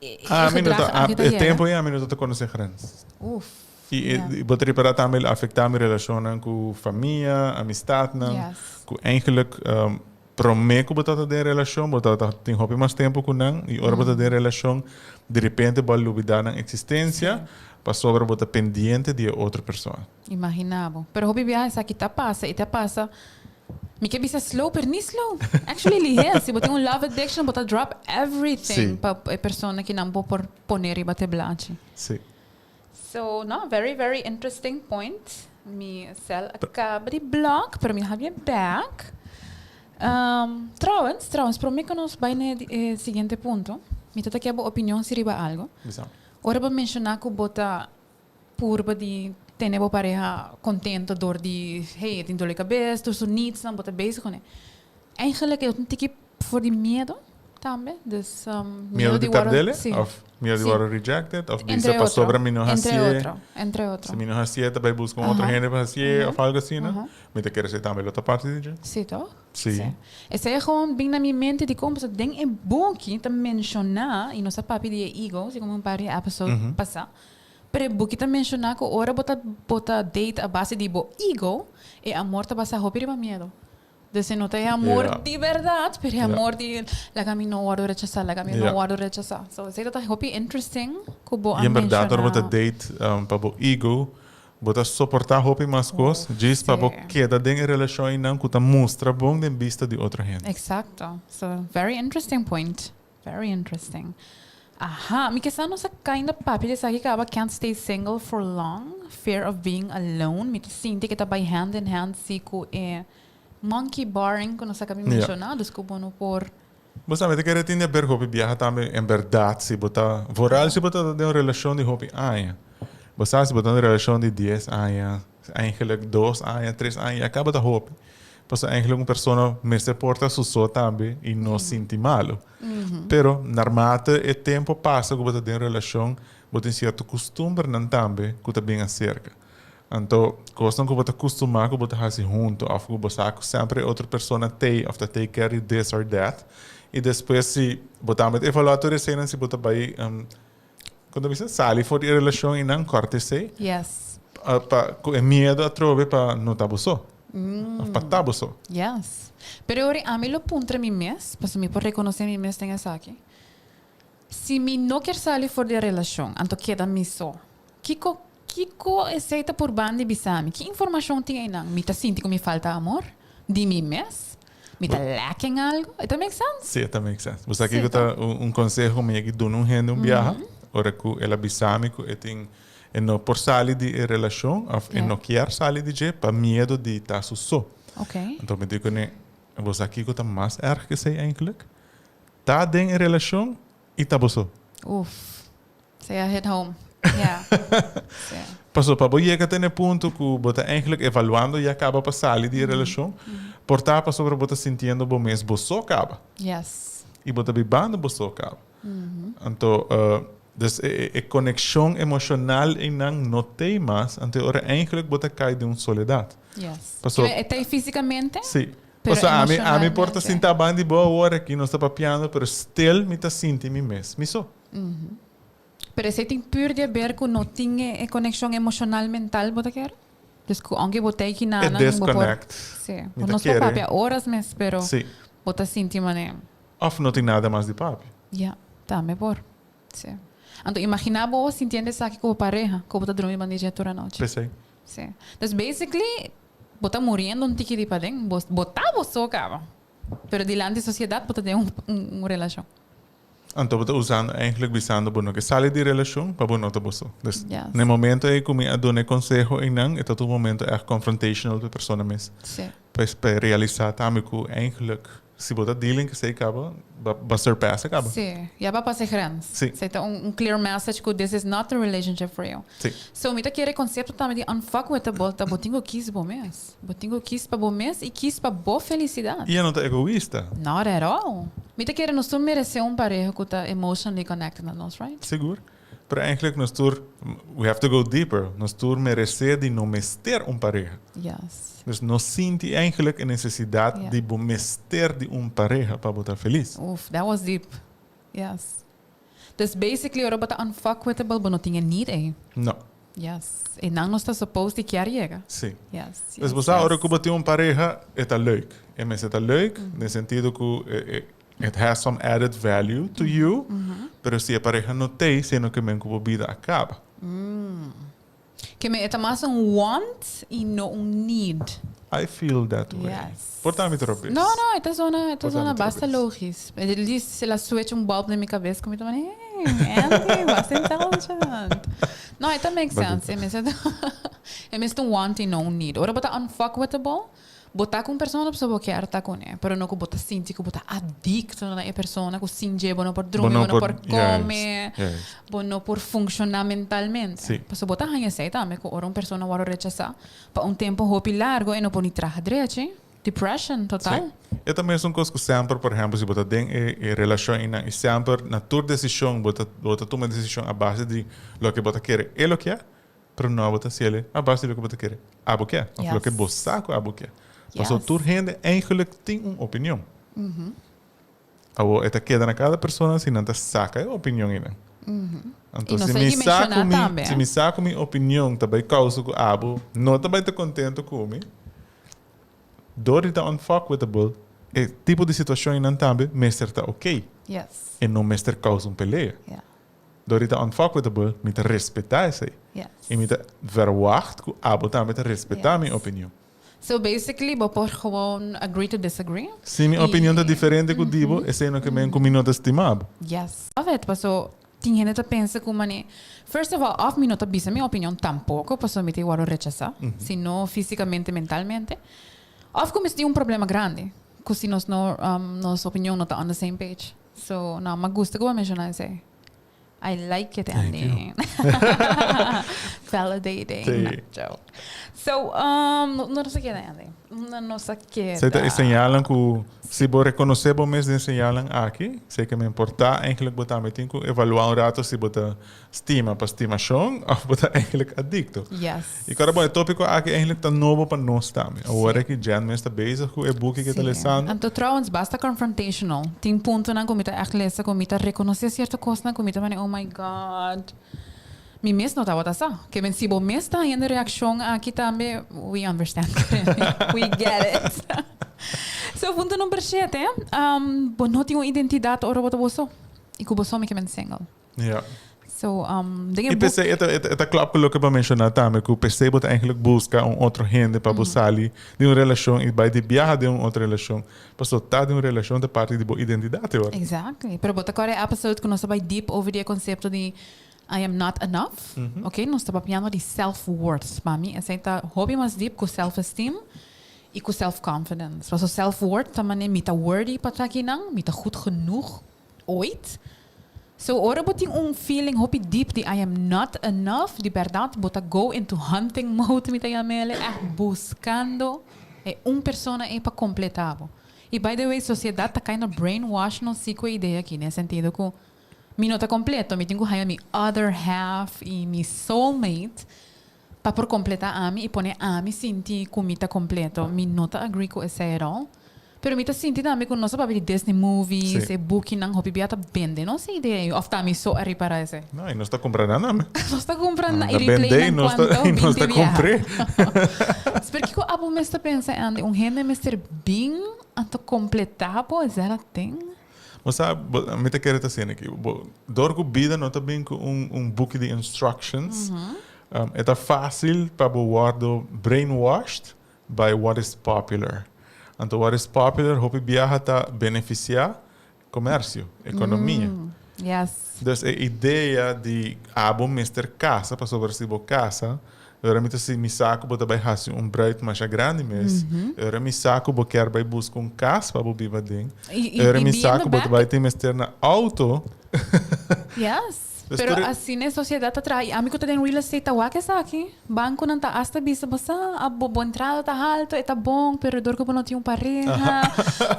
e, e ah, mi no ta, ah, e tempo ya mi no ta conoce grens. Uf. Y, yeah. e, bo ta repara tambe el afecta mi relacionnan cu famia, amistadnan, yes. cu eigenlijk um, Promé ku bo tabata den relashon, bo tabata tin hopi mas tempu ku nan, i ora bo ta den relashon, direpente bo a lubidá nan eksistensia pasobra bo ta pendiente di e otro persona. Imaginá bo. Pero hopi biaha esaki ta pasa i ta pasa, mi ke bisa slow, pero ni slow. Actually lihé. Si bo tin un love addiction, bo ta drop everything pa e persona ki nan bo por pone riba te blachi. Sí. So, no, very, very interesting point. Mi cel a caba di block, pero mi habia back. Um, trouwens, trouwens, prome cu nos bai na e siguiente punto, mi ta ta kia bo opinion si riba algo. Bisa. Ora bo menciona cu bo ta purba di tene bo pareha contento door di, hey, e tin dolor di cabes, tur su needs nan, bo ta bezig con e. Eigenlijk e un tiki for di miedo tambe, dus miedo di perdele? Sí. Of miedo di wòrdu rejected? Of bisa pasobra mi no hasié? Entre otro, entre otro. Si mi no hasié ta bai buska un otro hende pa hasié of algo asina. Mi ta kere esei tambe lo ta parti di dje. Sí toch? Sí. Esei a gewoon bin na mi mente dikon pasobra den e buki ta menshoná, i nos a papia di e ego, si komo un par di episode pasá, pero e buki ta menshoná ku ora bo ta bo ta date a base di bo ego, e amor ta basá hopi riba miedo. Dus e no ta e amor di berdad, pero e amor di laga mi no wordo rechasa, laga mi no wordo rechasa. So esei ta ta hopi interesting ku bo a I en berdad ora bo ta date pa bo ego, bo ta soporta hopi mas kos djis pa bo keda den e relashon einan ku ta mustra bon den bista di otro hende. Exacto. So very interesting point. Very interesting. Aha, mi ke sa nos a kinda papia di esaki kaba, can't stay single for long, fear of being alone. Mi ta sinti ke ta bai hand in hand si ku e monkey barring ku nos a kabi menshoná, dus ku bo no por. Bo sa, mi ta kere tin di haber hopi biaha tambe en berdad si bo ta, vooral si bo ta den un relacion di hopi aña. Bo sa si bo ta den un relacion di dies aña, eigenlijk dos aña, tres aña, ya caba ta hopi. Pasobra eigenlijk un persona mester por ta su so tambe y no sinti malo. Pero naarmate e tempo pasa cu bo ta den un relacion, bo tin cierto custumbernan tambe cu ta bin acerca. Anto, kosnan ku bo ta kustumá ku bo ta hasi huntu òf ku bo sa ku semper e otro persona t'ei òf ta take care di this or that. I despues si bo tambe ta evaluá tur eseinan si bo ta bai, kon ta bisa, sali for di e relashon einan, kòrta esei. Yes. Pa ku e miedu atrobe pa no ta bo so. Òf pa ta bo so. Yes. Pero ora ami lo puntra mi mes, pasobra mi por rekonosé mi mes den esaki. Si mi no kier sali for di e relashon, anto keda mi so. Kiko, kiko esei ta purban di bisa mi? Ki informashon tin einan? Mi ta sinti ku mi falta amor di mi mes? Mi ta lacking algo? E ta make sense? Sí, e ta make sense. Bo sa kiko ta un konseho ku mi yegi duna un hende un biaha? Ora ku el a bisa mi ku e tin, e no por sali di e relashon òf e no kier sali di dje pa miedu di ta su so. Anto mi di kuné, bo sa kiko ta mas erg ku esei eindelijk? Ta den e relashon i ta bo so. Uf. Sea hit home. Ja. Sí. Paso pa bo yega te n'e punto ku bo ta eigenlijk evaluando ya kaba pa sali di e relashon, por ta pasobra bo ta sintiendo bo mes bo so kaba. Yes. I bo ta bibando bo so kaba. Anto, dus e e konekshon emoshonal einan no t'ei mas, anto e ora eigenlijk bo ta kai den un soledat. Yes. Paso. E t'ei físikamente? Sí. Pasobra ami, ami por ta sinta banda di bo awor aki, nos ta papiando, pero stil mi ta sinti mi mes, mi so. Pero esei tin pur di haber ku no tin e konekshon emoshonal mental bo ta kere? Dus ku ounke bo ta aki E nanan, bo por. disconnect. Sí. Mi ta Nos por kere. papia oras mes, pero Sí. bo ta sinti manera. Of no tin nada mas di papia. Ya, tambe por. Sí. Anto imagina bo sintiendo esaki ku bo pareha, ku bo ta drumi banda di dje tur anochi. P'esei. Sí. Dus basically bo ta muriendo un tiki di paden. Bo bo ta bo so caba. Pero dilanti sociedad bo ta den un un relacion. Anto bo ta usando eigenlijk bisando bo no ke sali di relacion pa bo no ta bo so. Dus Yes. na e momento ei ku mi a duna e conseho einan e ta un momento echt confrontational pa e persona mes. Sí. Pa pa e realisa tambe ku eigenlijk Si bo ta dealing cu esey caba, ba ba surpass e caba. Sí, ya ba pasa e grens. Sí. Esey ta un un clear message cu this is not the relationship for you. Sí. So mi ta kere e concepto tambe di unfuckwithable ta bo tin cu kies bo mes. Bo tin cu kies pa bo mes y kies pa bo felicidad. Y e no ta egoista. Not at all. Mi ta kere nos tur merece un pareha cu ta emotionally connected na nos, right? Sigur. Pero eigenlijk nos tur, we have to go deeper, nos tur meresé di no mester un pareha. Yes. Dus no sinti eigenlijk e necesidad Yeah. di bo mester di un pareha pa bo ta feliz. Uf, that was deep. Yes. Dus basically ora bo ta unfuckwithable bo no tin e need ei. No. Yes. E nan nos ta supposed di kier yega. Sí. Yes, Dus yes, bo sa ora yes. ku bo tin un pareha e ta leuk. E mester ta leuk den sentido ku e e It has some added value to you, pero si e pareha no t'ei, sino ke men ku bo bida a kaba. Ke men e ta mas un want i no un need. I feel that way. Yes. Por ta mi ta robes. No, no, e ta zona, e ta Por ta zona mi ta basta robes. logis. At least el a switch un bulb den mi kabes ku mi ta manda, hey, Andy, basta intelligent. No, e ta make sense. E mester ta, e mester un want i no un need. Ora bo ta unfuckwithable, Bo ta ku un persona pasobra bo kier ta kuné, pero no ku bo ta sinti ku bo ta adikto na e persona, ku sin dje bo no por drumi, bo no por kome, bo no por funshoná mentalmente. Pasobra bo ta haña esei tambe ku ora un persona wòrdu rechasá pa un tempu hopi largu e no por ni traha drechi, depression total. Sí. E ta mesun kos ku semper, por ehèmpel, si bo ta den e relashon einan i semper na tur desishon bo ta bo ta tuma e desishon a base di loke bo ta kere e lo kier, Pero no abo ta hasiel a base di loke bo ta kere abo ke, of loke bo sa ku abo ke. Pasobra tur hende eigenlijk tin un opinion. Awor e ta keda na kada persona si nan ta saka e opinion einan. Anto si mi sa ku mi, si mi sa ku mi opinion ta bai kousa ku abo no ta bai ta kontento ku mi, dor di ta unfuckwithable, e tipo di situashon einan tambe mester ta oké. E no mester kousa un pelea. Dor di ta unfuckwithable, mi ta respetá esei. Yes. I mi ta verwacht ku abo tambe ta respetá mi opinion. So basically bo por gewoon agree to disagree. Si mi opinion ta diferente ku di bo, esei no ke men ku mi no ta stima bo. Yes. Love it, paso tin hende ta pensa ku mane, first of all, of mi no ta bisa mi opinion tampoco, paso mi ta wòrdu rechasá, si no físicamente, mentalmente, of ku mi tin un problema grandi. Ku si nos no, nos opinion no ta on the same page. So, no, m'a gusta ku bo a menshoná esei. I like it, Thank Andy. you. Validating. Sí. No, joke. So, um, no nos a keda, Andy? No nos a keda. Esei ta e señalnan ku si bo rekonosé bo mes den señalnan aki, esei ke me importá, eigenlijk bo tambe tin ku evaluá un rato si bo ta Stima pa stimashon of bo ta eigenlijk adikto? Yes. I kòrda bon, e tópiko aki eigenlijk ta nobo pa nos tambe. Awor aki Jen mes ta bezig ku e buki ku e ta lesando. Anto trouwens, basta confrontational. Tin puntonan ku mi ta ègt lesa ku mi ta rekonosé sierto kosnan ku mi ta mane, oh my God. Mi mes no tabata sa. Ke men si bo mes ta hañando e reakshon aki tambe, we understand. We get it. So, punto number shete, bo no tin un identidat ora bo ta bo so. I ku bo so mi ke men single. Ja. So, um, den e I boek... p'esei e ta, e ta klòp ku loke bo a menshoná tambe, ku p'esei bo ta eigenlijk buska un otro hende pa bo sali di un relashon i bai di biaha den un otro relashon. Pasobra ta den un relashon ta parti di bo identidat e ora. Exactly. Pero bo ta kòrda e episode ku nos a bai deep over di e konsepto di I am not enough? Oké, nos ta papiando di self-worth. Pa mi esei ta hopi mas deep ku self-esteem i ku self-confidence. Pasobra self-worth ta manera mi ta worthy pa ta akinan, mi ta goed genoeg ooit. So ora bo tin un feeling hopi deep di I am not enough, di berdad bo ta go into hunting mode mi ta yam'ele, echt buscando e un persona ey pa completa bo. Y by the way sociedad ta kind of brainwash nos si cu e idea aki, den e sentido cu mi no ta completo, mi tin cu haya mi other half y mi soulmate pa por completa ami y pone ami sinti cu mi ta completo. Mi no ta agree cu esey at all. Pero mi ta sinti tambe cu nos a papia di Disney movies, e bukinan hopi bia ta bende nos e idea ey. Of ta mi so a ripara esey? No, y nos ta cumpra nan tambe. Nos ta cumpra nan y Ta replay bende y nan nos ta, cuanto y nos binti ta biaha. cumpr'é. Pero kico abo mes ta pensa, Andy? Un hende mester bin anto completa bo? Is that a thing? Bo sa, bo, mi ta kere ta asina aki. Bo, dor ku bida no ta bin ku un, un buki di instructions, e ta fácil pa bo wòrdu brainwashed by what is popular. Anto what is popular hopi biaha ta benefisiá komersio, ekonomia. Yes. Dus e idea di abo mester kasa pasobra si bo kasa, Ora mi ta si mi sa ku bo ta bai hasi un bruid masha grandi mes. Ora mi sa ku bo kier bai buska un kas pa bo biba den. Ora mi sa ku bo ta bai tin mester na auto. Yes. Pero asina e sosiedat ta traha. I ami ku ta den real estate ta wak esaki. Bankonan ta asta bisa bo sa bo bo entrada ta halto, e ta bon, pero dor ku bo no tin un pareha,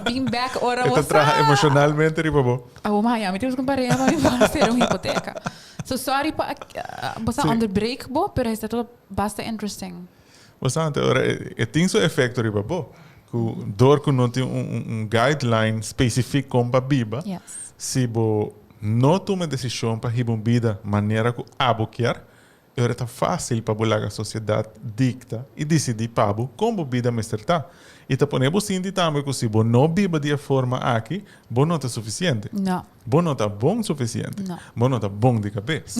bin bek ora bo sa. E ta traha emoshonalmente riba bo. Awor mi haña mi tin busca un pareha pa mi por hacer un hipoteka. So sorry pa bo sa onderbreek bo, pero esta todo basta interesting. Bo sa anto ora e tin su efecto riba bo, cu door cu no tin un guideline specific con pa biba, si bo no tuma e decision pa hiba un bida manera cu abo kier, e ora ta facil pa bo laga sociedad dicta y dicidi pa bo con bo bida mester ta. Y ta pone bo sinti tambe cu si bo no biba di e forma aki, bo no ta suficiente. No. Bo no ta bon suficiente. No. Bo no ta bon di cabes.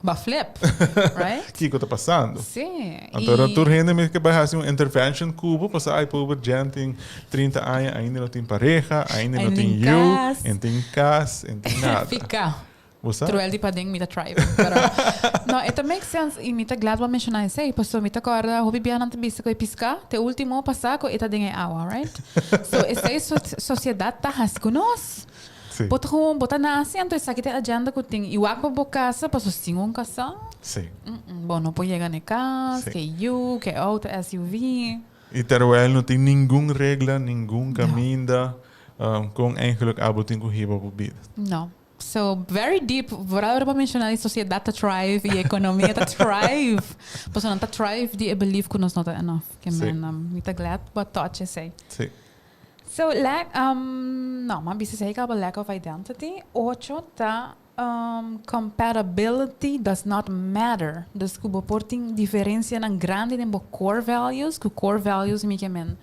Ba flip, right? Kico ta pasando? Sí. Anto ora tur hende mi ke bai haci un intervention cu bo, pasobra ay pober Jen tin 30 aña, ainda no tin pareha, ainda no tin yiu, en tin cas, en tin nada. Fica. Bo sa? Terwijl di paden mi ta thriving. Pero, no, e ta make sense y mi ta glad bo a menciona esey, pasobra mi ta corda hopi biaha nan ta bisa cu e pisca te ultimo pasa cu e ta den e awa, right? So esey sociedad ta haci cu nos. Sí. Bo ta gewoon, bo ta naci anto esaki ta e agenda cu tin. Y wak pa bo casa pasobra sin un casa, Sí. bo no por yega na e cas, Sí. ke yu, ke auto, SUV. Y terwijl no tin ningun regla, ningun caminda, con eigenlijk abo tin cu hiba bo bida. No. So, very deep. Vooral ora bo menciona di sociedad ta thrive y economia ta thrive. Pasobra nan ta thrive di e belief cu nos no ta enough. Ke Sí. men, mi ta glad bo a touch esey. Sí. So, lack, no, m'a bisa esey caba lack of identity. Ocho ta, compatibility does not matter. Dus cu bo por tin diferencianan grandi den bo core values, cu core values mi ke men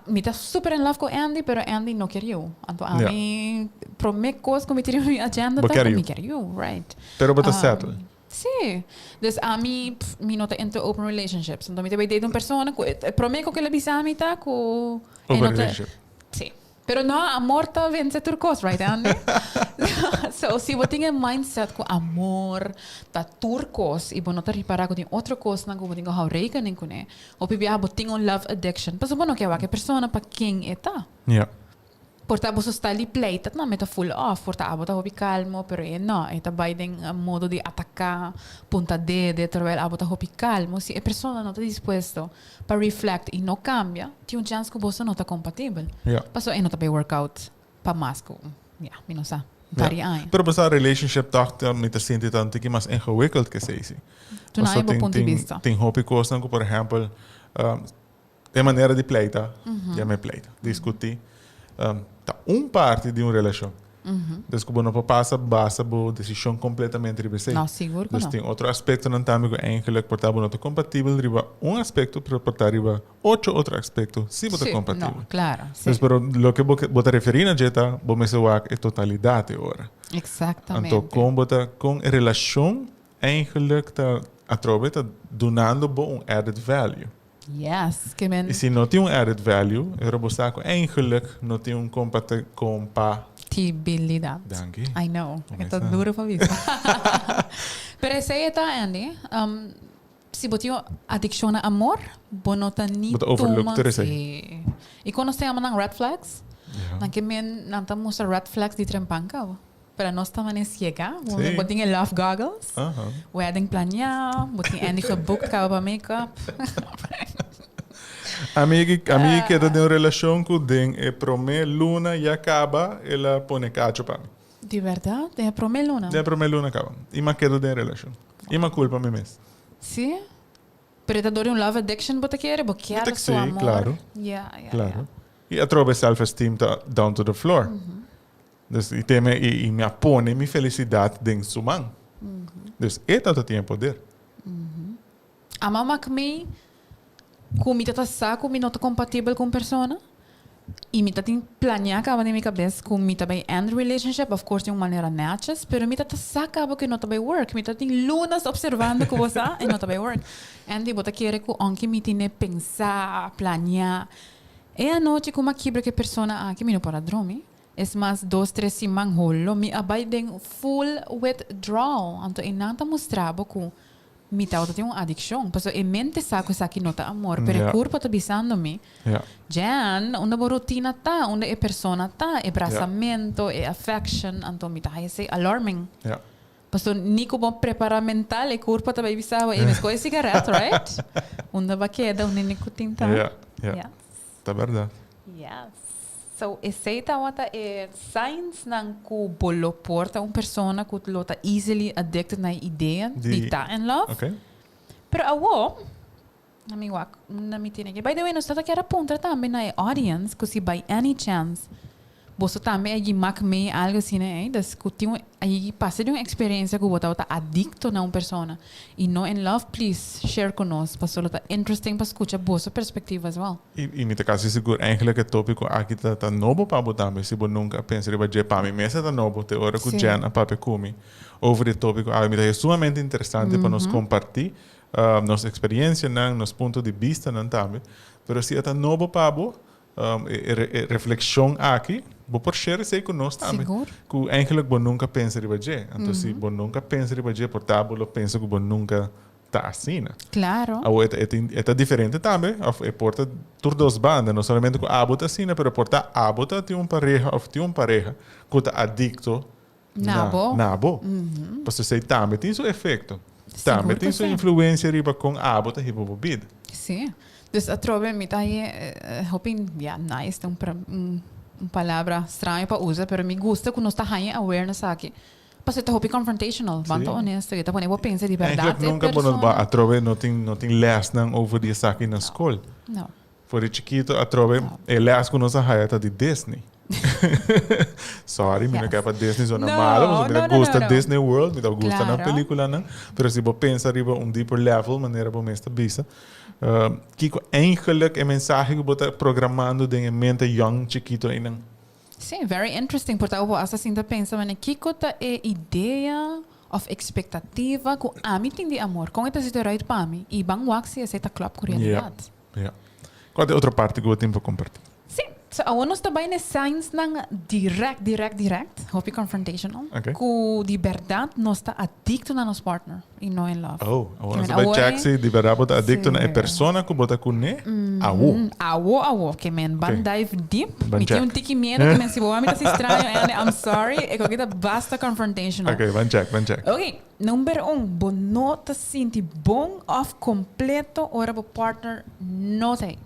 Mi ta super in love cu Andy, pero Andy no kier yu. Anto ami prome cos cu mi tin riba mi agenda Bo ta kier cu yu. mi kier yu, right. Pero bo ta settle. Sí. Dus ami, pff, mi no ta into open relationships. Anto mi ta bay date un persona cu e prome cu el a bisa mi ta cu e Open no ta relationship. Sí. Pero no, amor ta vence tur cos, right Andy? So, So, si bo tin e mindset ku amor ta tur kos i bo no ta ripará ku tin otro kosnan ku bo tin ku hou rekening kuné, hopi biaha bo tin un love addiction pasobra bo no ke wak e persona pa ken e ta. Ja. Por ta boso style di pleita tambe ta full off. Por ta abo ta hopi calmo, pero e no. E ta bai den modo di ataca, punta dede, terwijl abo ta hopi calmo. Si e persona no ta dispuesto pa reflect y no cambia, tin un chance cu boso no ta compatibel. Ja. Pasobra e no ta bai work out pa mas cu, ja, mi no sa, un par di aña. Pero bo sa relationship toch ta mi ta sinti ta un tiki mas ingewikkeld ke esei si. Duna e bo punto di bista. Tin hopi cosnan cu por ehempel, E manera di pleita, yama e pleita, discutí, ta un parti di un relacion. Dus cu bo no por pasa basa bo decision completamente riba esey. No, sigur cu Dus no. tin otro aspectonan tambe cu eigenlijk por ta bo no ta compatibel riba un aspecto, pero por ta riba ocho otro aspecto si bo ta Sí, compatibel. no, claro, sí. Dus pero loke bo bo ta referi na dje ta bo mester wak e totalidad e ora. Exactamente. Anto con bo ta, con e relacion eigenlijk ta atrobe ta dunando bo un added value. Yes, ke men. I si no tin un added value, e ora bo sa ku eigenlijk no tin un kompate, kompa. Tibilidat. Danki. I know, e ta duro pa bisa. Pero esei e ta, Andy. Si bo tin un adikshon na amor, bo no ta ni Bo ta overlook tuma. tur esei. Sí. I kon nos ta yama nan red flags? Ja. Nan ke men, nan ta mustra red flags di trempan kaba. Pero nos ta mane ciega. Sí. Bo tin e love goggles. Aha. Wedding planea. Bo tin Andy geboekt caba pa make-up. Ami ami keda den un relacion cu den e prome luna ya caba el a pone cacho pa mi. Di berdad? Den e prome luna? Den e prome luna caba. Y m'a keda den e relacion. Y m'a culpa mi mes. Sí? Pero e ta door di un love addiction bo ta kere? Bo kier su amor? Sí, claro. Ya, ya, ya. Claro. Y atrobe self esteem ta down to the floor. Dus i teme i mi a pone mi felisidat den su man. Dus e tata tin e poder. Ama mak mi ku mi ta ta sa ku mi no ta kompatibel ku un persona i mi ta tin planea kaba den mi kabes ku mi ta bai end relationship, of course den un manera netjes, pero mi ta ta sa kaba ku e no ta bai work. Mi ta tin lunas observando ku bo sa e no ta bai work. Andy, bo ta kere ku aunke mi tine pensa, planea, e anochi ku mi a kibra ku e persona aki mi no por a drumi. Es mas dos tres siman holo mi a bai den full withdrawal. Anto e nan ta mustra bo ku mi tabata tin un adikshon. Pasobra e mente sa ku esaki no ta amor, pero e kurpo ta bisando mi, Jan, unda bo rutina ta, unda e persona ta, e brasamento, e affection, anto mi ta haya esei alarming. Pasobra ni ku bo prepara mental e kurpo ta bai bisa bo, e meskos e sigaret, right? Unda bo a keda, unda e nikotin ta. Ta berdad. Yes. So esey tawata e signs nan cu bo lo por ta un persona cu lo ta easily addicted na e idea di ta in love. Okay. Pero awo, na mi wak unda mi tene ke. By the way, nos tata kier a puntra tambe na e audience cu si by any chance boso tambe a yigi mak mee algo asina ey, dus cu tin un a yigi pasa di un experiencia cu bo tabata adicto na un persona y no in love, please share cu nos pasobra lo ta interesting pa scucha boso perspectiva as well. Y mi ta casi sigur eigenlijk e topico aki ta ta nobo pa bo tambe si bo nunca a pensa riba dje. Pa mi mes e ta nobo te ora cu Jen a papia cu mi over e topico aki. Mi ta haya sumamente interesante pa nos comparti nos experiencianan, nos punto di bistanan tambe. Pero si e ta nobo pa bo, E reflexion aki, bo por share esey cu nos tambe. Sigur. Cu eigenlijk bo nunca pensa riba dje. Anto si bo nunca pensa riba dje, por ta bo lo pensa cu bo nunca ta asina. Claro. Awor e ta, e ta, e ta diferente tambe, of e por ta tur dos banda, no solamente cu abo ta asina, pero por ta abo ta tin un pareha of tin un pareha cu ta adicto Na bo. Na bo. Pasobra esei tambe tin su efecto. Tambe tin su influencia riba con abo ta hiba bo bida. Sí. Dus atrobe mi ta haña hopi, ya, nice ta un un palabra straño pa usa, pero mi gusta cu nos ta haña awareness aki. Pasobra ta hopi confrontational, ban ta honesto, y ta pone bo pensa di berdad Eigenlijk e nunca bo no persona. Atrobe no tin no tin lesnan over di esaki na scol. No. For di chikito atrobe e les ku nos a haya ta di Disney. Sorry, mi no ke pa Disney zona malo, pasobra mi ta gusta Disney World, mi ta gusta nan peliculanan, pero si bo pensa riba un deeper level, manera bo mes ta bisa, kiko eigenlijk e mensahe ku bo ta programando den e mente young chikito einan? Sí, very interesting, por ta bo hasta sinta pensa manera kiko ta e idea of expectativa ku ami tin di amor, kon e ta zit eruit pa mi, i ban wak si esei ta klòp ku realidat. Ja. Kua ta e otro parti ku bo tin pa kompartí? Sí. So awor nos ta bai n'e signs nan direct, direct, direct, hopi confrontational, Okay. ku di bèrdat nos ta adikto na nos partner i no in love. Oh, awor nos Ke ta men bai awor check e- si di bèrdat bo ta adikto na e Sí. persona ku bo ta kuné awo. Awo, awo, ke men ban Okay. dive deep. Ban Mi tin check. un tiki miedo ke men si bo wak mi ta si straño, Andy, I'm sorry. E koki ta basta confrontational. Okay, ban check, ban check. Ok, number un, bo no ta sinti bon of completo ora bo partner no ta ei.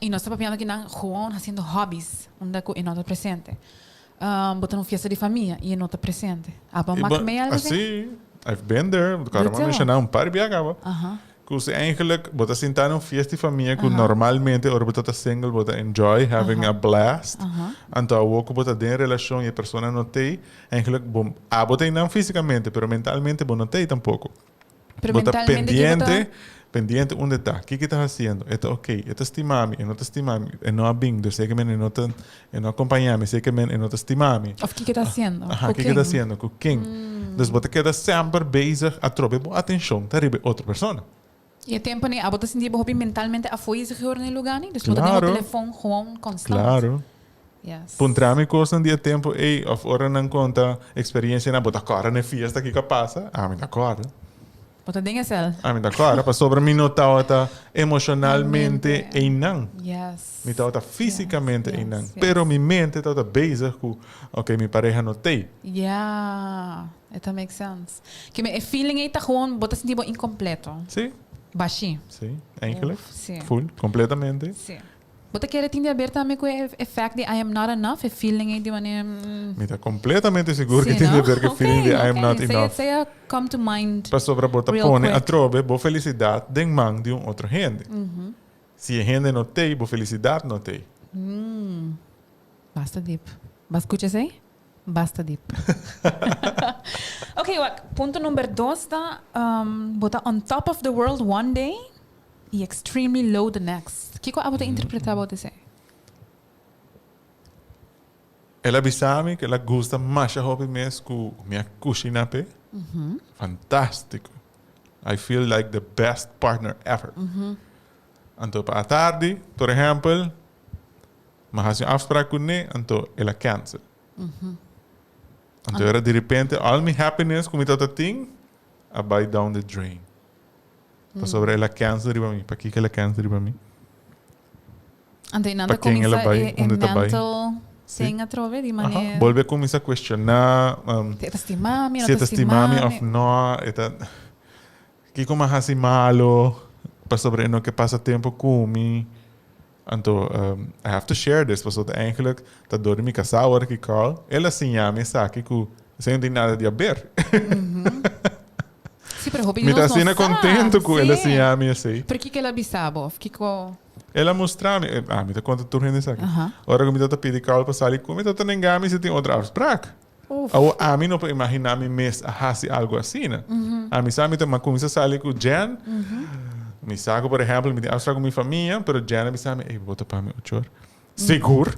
Y nos ta papiando aki nan gewoon haciendo hobbies unda cu e no ta presente. Bo ta na un fiesta di famia y e no ta presente. Abo a mak mee algo así? Así, I've been there, cu a menciona un par bia caba. Cu si eigenlijk bo ta sinta na un fiesta di famia cu normalmente ora bo ta ta single bo ta enjoy having a blast. Anto awo cu bo ta den relacion y e persona no t'ey, eigenlijk bo, abo t'ey nan fisicamente pero mentalmente bo no t'ey tampoco. Pero Bo ta mentalmente ki bo ta. pendiente, pendiente unda e ta, kiko e ta hasiendo, e ta ok, e ta stima mi, e no ta stima mi, e no a bin, dus seke men e no ta, e no a kompaña mi, seke men e no ta stima mi. Of kiko e ta hasiendo, Aha, ku kiko e ta ken. hasiendo, ku ken. Dus bo ta keda semper bezig atrobe bo atenshon ta riba e otro persona. I e tempo ni abo ta sinti bo hopi mentalmente afo i segior na e lugar ni, dus bo ta den bo Claro. telefon gewoon constant. Claro. Yes. Puntra mi kosnan di e tempo ei of ora nan konta eksperiencianan, bo ta kòrda na e fiesta kiko a pasa? Ami ta kòrda. Bo ta den esel. Ami ta kòrda pasobra mi no tabata emoshonalmente einan. Yes. Mi tabata físikamente Yes, einan. yes. Pero mi mente tabata bezig ku, oké, mi pareha no t'ei. Ya, e ta make sense. Ke e feeling ei ta gewoon, bo ta sinti bo incompleto. Sí. Bashí. Sí, eigenlijk. Uf, sí. Full, completamente. Sí. Bo ta kere tin di haber tambe ku e effect di I am not enough, e feeling ei di wanneer. Mi ta completamente sigur Sí, ku tin di no? haber ku e feeling di I am not Oké, enough. Esei a come to mind Pasobra bo ta real pone quick. atrobe bo felisidat den man di un otro hende. Si e hende no t'ei, bo felisidat no t'ei. Basta diep. Bo a skucha esei? Basta diep. Oké, wak. Punto number dos ta, bo ta on top of the world one day y extremely low the next. Kiko abo ta interpreta about esei? El a bisa mi ku el a gusta masha hopi mes ku mi a kushina p'e. Fantástiko. I feel like the best partner ever. Anto pa atardi, por ehèmpel, Mi a hasi un afspraak ku ne, anto el a cancel. Anto era di repente all mi happiness ku mi tabata tin a bai down the drain. Pasobra el a cancel riba mi. Pakiko el a cancel riba mi? Anto e nan ta Pa ken el a kuminsá bai? e, e Unda ta bai? mental Sí. thing atrobe di Aha. manera. Bolbe kuminsá kuestioná Si e ta stima mi, no si e ta ta stima stima mi mi. òf no. E ta Kiko mi a hasi malo pasobra e no ke pasa tempu ku mi. Anto I have to share this pasobra eigenlijk ta dor di mi kasá ora ki Carl el a siña mi esaki ku esei no tin nada di haber. Sí, pero hopi di Mi ta nos no asina sa. kontentu ku el a Sí. siña mi esei. Pero kiko el a bisa bo of kiko? El a mustra mi, ah mi ta konta tur hende esaki. Aha. Ora ku mi tabata pidi Carl pa sali ku mi tabata nenga mi si tin otro afsprak. Uf. Awor ami no por imaginá mi mes a hasi algu asina. Ami sa mi ta mi a kuminsá sali ku Jen. Mi sa ku por ehèmpel mi tin afsprak ku mi famia, pero Jen a bisa mi, ey bo ta pa mi ocho or. Sigur?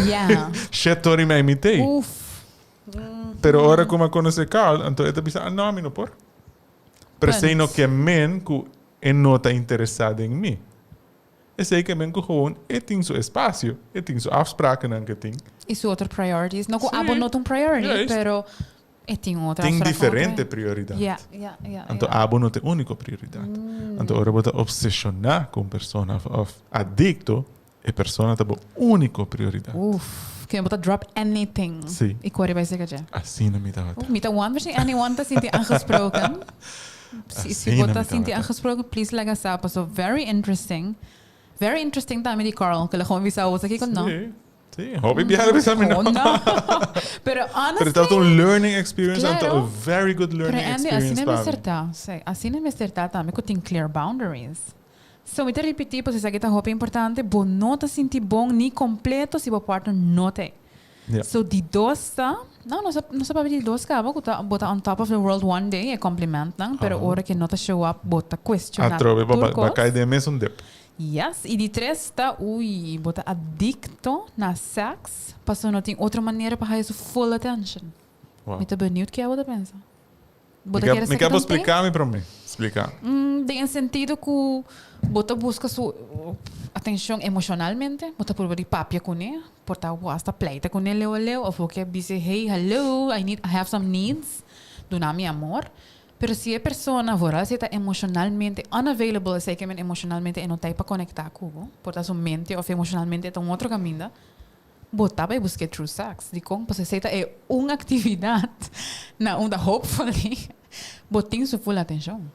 Ya. Shit ora mi a imit'é. Uf. Pero ora ku mi a konosé Carl, anto e ta bisa, ah no, mi no por. Pero esei no ke men ku e no ta interesá den mi. Esei ke men ku gewoon e tin su espasio, e tin su afsprakennan ke tin. I su otro priorities. No ku Sí. abo no ta un priority, Juist. pero e tin un otro Tin afspraak con otro diferente hende. prioridat. Ja, ja, ja, Anto ja. abo no ta e úniko prioridat. Anto ora bo ta opseshoná ku un persona of of adikto, e persona ta bo úniko prioridat. Uf, ke bo ta drop anything. Sí. I kore bai serka dje. Asina mi tabata. Uf, mi ta wonder si anyone ta sinti aangesproken. Si, si bo Asina ta mi sinti tabata. aangesproken, please laga sa. Paso very interesting. Very interesting tambe di Carl, ke lo gewoon bisa bo aki ku no. Sí, sí. Hopi biaha bisa mi no. Gewoon no. Pero Pero honestly, tabata un learning experience, anto Claro. a very good Pero learning Andy, experience asina pa mi. mester ta. Sí, asina mester ta tambe ku tin clear boundaries. So mi ta ripití pasobra esaki ta hopi importante, bo no ta sinti bon ni kompleto si bo partner no ta ei. Ja. So di dos ta, no, nos a nos a papia di dos kaba ku ta bo ta on top of the world one day, e komplimentnan, pero Aha. ora ke no ta show up bo ta kuestioná Atrobe bo tur ba kos. kai den mesun dip. Yes, i di tres ta, ui, bo ta adikto na sèks pasobra no tin otro manera pa haya su full attention. Wow. Mi ta beniut ke abo ta pensa. Bo ta Mi kere ke mi esaki ke bo ta un splika mi prome. Splika. Den e sentido ku bo ta buska su. atencion emocionalmente, bo ta purba di papia cune, por ta bo hasta pleita cune leu leu of bo ke bisa hey hallo I need I have some needs, duna mi amor. Pero si e persona vooral si e ta emocionalmente unavailable esey ke men emocionalmente e no ta ey pa conecta cu bo, por ta su mente of emocionalmente e ta un otro caminda, bo ta bay busca e true sex. Dicon? Pasobra esey ta e un actividad na unda hopefully bo tin su full atencion.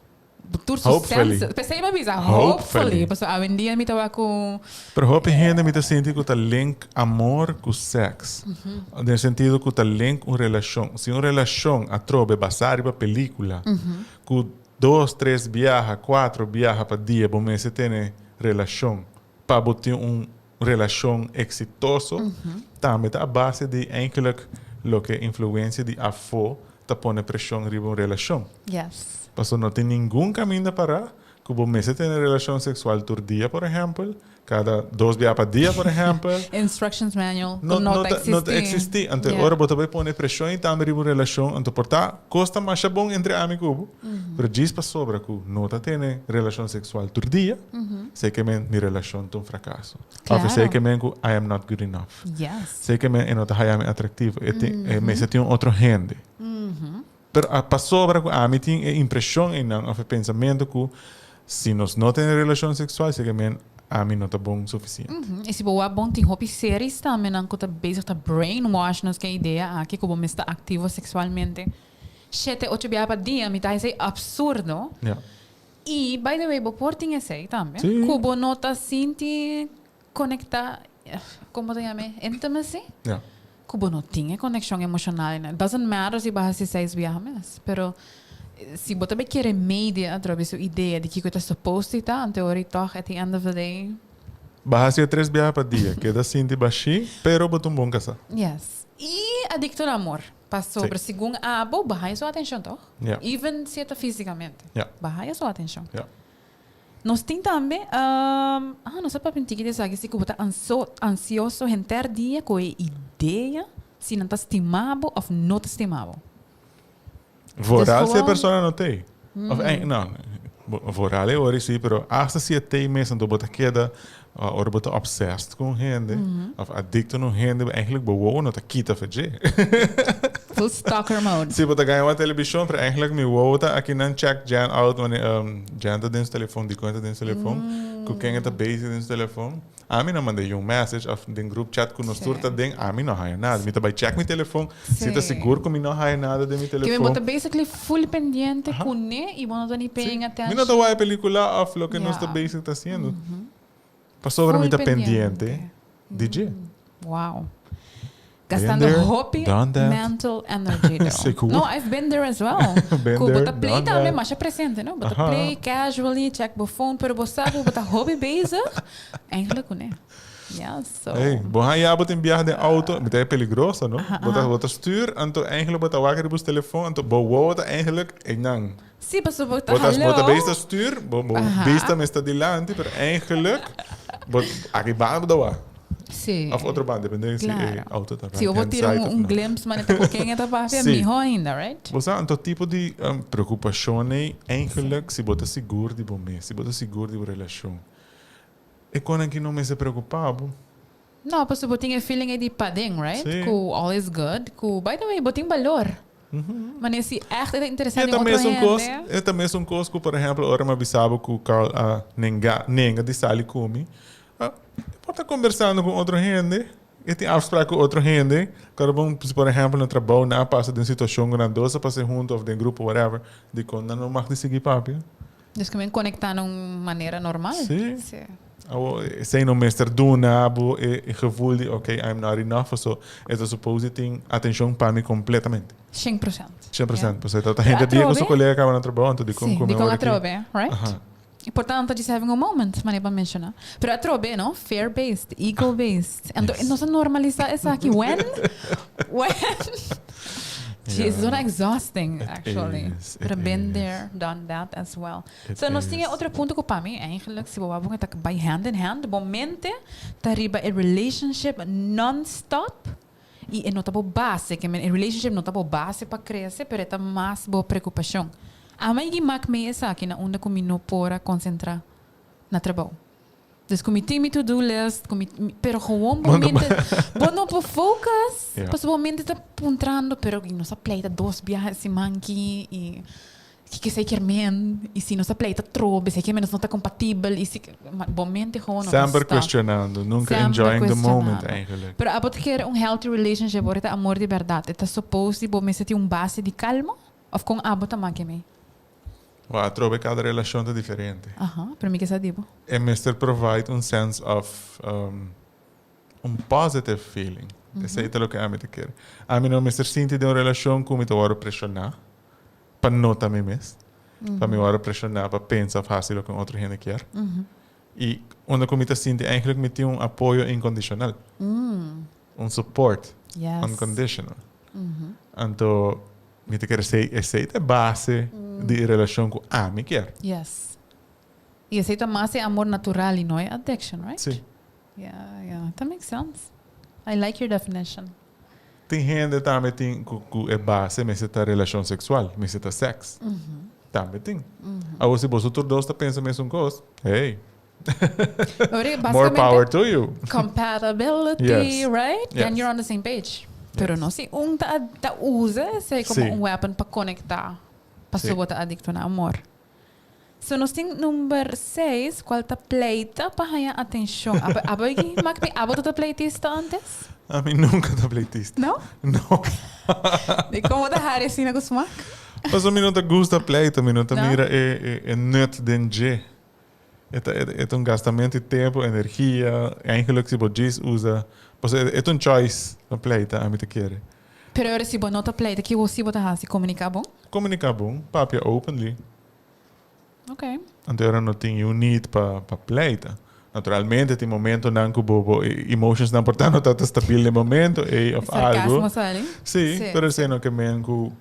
Tur su Hopefully. senses. P'esei mi a bisa Hopefully. hopefully. Pasobra awendia mi ta wak ku. Pero hopi hende mi ta sinti ku ta link amor ku seks. Den sentido ku ta link un relashon. Si un relashon atrobe basá riba pelikula, ku dos, tres biaha, kuatro biaha pa dia bo mester tene relashon pa bo tin un relashon eksitoso, tambe ta a base di eigenlijk loke influensia di afó ta pone preshon riba un relashon. Yes. Pasobra no tin ningun kaminda pará ku bo mester tene relashon seksual tur dia, por ehèmpel, kada dos bia pa dia, por ehèmpel. Instructions manual ku No, no no ta ta, no ta eksistí. eksistí. Anto e Yeah. ora bo ta bai pone preshon i tambe riba un relashon, anto por ta kos ta masha bon entre ami ku bo, pero djis pasobra ku no ta tene relashon seksual tur dia, Esei ke men mi relashon ta un frakaso. Of esei Claro. ke men ku I am not good enough. Yes. Esei ke men e no ta haya mi atraktivo. E tin, e mester tin un otro hende. Pero a pasobra ku ami tin e impreshon einan of e pensamentu ku si nos no tene relashon seksual esei ke men ami no ta bon sufisiente. I si bo wak bon tin hopi series tambe nan ku ta bezig ta brainwash nos ku e idea aki ku bo mester ta aktivo seksualmente shete ocho biaha pa dia mi ta hesei absurdo. Ja. I by the way bo por tin esei tambe Sí. ku bo no ta sinti konektá, kon bo ta yam'é, intimacy? Ja. Ku bo no tin e konekshon emoshonal ei. It doesn't matter si bo a hasi seis biaha mes, pero si bo ta bay kere media atrobe su idea di kiko ta supposed di ta, anto ora tòg at the end of the day. Bo a hasi e tres biaha pa dia, keda sinti bashí, pero bo ta un bon kasá. Yes. I adikto na amor. Pasobra Sí. segun abo, bo haya su atenshon tòg? Ja. Even si e ta físikamente. Ja. Bo haya su atenshon. Ja. Nos tin tambe, ah, nos a papia un tiki di esaki, si ku bo ta anso, ansioso henter dia ku e idea si nan ta stima bo òf no ta stima bo. Vooral Dus si e gewoon- persona no t'ei. Of ei, no, vooral e ora sí, pero hasta si e t'ei mes, anto bo ta keda, ora bo ta obsessed ku un hende, of adicto na un hende, eigenlijk bo wowo no ta kita for dje. Full stalker mode. Si bo ta gana wak televishon, pero eigenlijk mi wowo ta akinan check Jan out, wanneer Jan ta den su telefon, dikon e ta den su telefon, ku ken e ta bezig den su telefon. Ami no manda yun message of den group chat ku nos tur ta den, ami no haya nada. Mi ta bai check mi telefon, si ta sigur ku mi no haya nada den mi Ke men bo telefon. ta basically full pendiente kuné i bo no ta ni paying Mi attention. no ta wak e pelicula of loke nos ta bezig ta haciendo. Pasobra mi Full ta pendiente pendiente. di dje. Wow. Been Gastando there, hopi done that. mental energy though. Sigur. No, I've been there as well. Been Ku bo there, ta play done tambe that. masha presente, no? Bo ta Aha. play casually, check bo phone, pero bo sa ku bo ta hopi bezig. Eigenlijk kuné. Yeah, so. Hey, bo haña bo tin biaha den auto, mi ta e peligroso, no? Bo ta bo ta stuur, anto eigenlijk bo ta wak riba bo telefon, anto bo wowo ta eigenlijk einan. Sí, pasobra bo ta Bo ta bo ta hallo. bezig ta stuur, bo bo bista mester dilanti, pero eigenlijk bo aki banda bo ta wak. Sí. Of otro banda, depende si e Claro. auto ta Si bo right hand tira side un, of un no. glimpse manera ta ku ken e ta papia, Sí. mihó ainda, right? Bo sa, anto tipo di preokupashon ei, eigenlijk si bo ta sigur di bo mes, si bo ta sigur di bo relashon, e konan ki no mester preokupá bo. No, pasobra bo tin e feeling ei di paden, right? Sí. Ku all is good, ku by the way, bo tin balor. Manera si echt e ta interesá E den ta otro mesun kos, hende. e ta mesun kos ku, por ehèmpel, ora mi a bisa bo ku Carl a nenga, nenga di sali ku mi, E por ta kombersando ku otro hende, e tin afsprak ku otro hende, kòrda bon, si por ehèmpel na trabou nan a pasa den situashon ku nan dos a pasa huntu òf den grupo whatever, dikon nan no mag di sigui papia? Dus ku men konektá na un manera normal. Sí. Sí. Awor, esei no mester duna bo e gevoel di ok, I'm not enough oso, e ta suppose di tin atenshon pa mi kompletamente. 100%. 100%, pasobra ta hende dia ku su kolega kaba na trabou, anto dikon Sí, ku mi dikon ora aki. atrobe, right? Aha. Importante just having a moment, manera bo a menciona. Pero atrobe, no? Fear based, ego based. Anto Yes. nos a normalisa esaki. When? When? Jeez, it's not exhausting, It actually. is, Pero it been is. there, done that as well. It So nos tin e is. otro punto ku pa mi eigenlijk, si bo wou bon e ta bai hand in hand, bo mente ta riba e relationship non-stop i e no ta bo base, ke men e relationship no ta bo base pa krese, pero e ta mas bo preokupashon. Ama i mak mi esaki na unda ku mi no por a konsentrá na trabou. Dus ku mi tin mi to do list, ku mi, pero gewoon bo mente, bo no por focus, pasobra bo mente ta puntrando, pero nos a pleita dos biaha e siman aki i kiko esei kier men, i si nos a pleita trobe, esei kier men nos no ta kompatibel, i si, bo mente gewoon no ta Semper stop. cuestionando, nunca Semper enjoying the moment cuestionando. eigenlijk. Pero abo ta kere un healthy relationship ora ta amor di berdad, e ta suppose di bo mester tin un base di calma? Of kon abo ta make mei? Wou, atrobe kada relashon ta diferente. Aha, pero mi ke sa di bo. E mester provide un sense of un positive feeling. Esei ta loke ami ta kere. Ami no mester sinti den un relashon ku mi ta wòrdu preshoná pa no ta mi mes, pa mi wòrdu preshoná pa pensa òf hasi loke un otro hende kier. I unda ku mi ta sinti eigenlijk mi tin un apoyo inkondishonal, un support unconditional. Anto Mi ta kere esei, esei ta e base di e relashon ku ami kier. Yes. I esei ta mas e amor natural i no e addiction, right? Si. Yeah, yeah. That makes sense. I like your definition. Tin hende tambe tin ku ku e base mester ta relashon seksual, mester ta sèks. Tambe tin. Awor si boso tur dos ta pensa mesun kos, hey. More power to you. Compatibility, Yes. right? Then Yes. you're on the same page. Pero Yes. no si un ta, ta usa esei como Sí. un weapon pa conecta, paso Sí. bo ta adicto na amor. So nos tin number seis, cual ta pleita pa haña atencion. Abo, abo aki mak mi, abo ta pleitista antes? Ami nunca ta pleitista. No? No. Di como ta hari asina cu smak? Paso mi no ta gusta pleita, mi no ta No? mira e, e, e nut den dje. E ta e ta un gastamento di tempo, energia, eigenlijk si bo djis usa, pasobra e ta un choice pa pleita, ami ta kere. Pero ora si bo no ta pleita, ki si bo ta hasi? Komuniká bon? Komuniká bon, papia openly. Ok. Anto ora no tin yu need pa pa pleita. Naturalmente tin momentonan ku bo bo emotionsnan por ta no ta ta stabil den momento ei of algo. Sarcasmo sali. Si, pero esei no ke men ku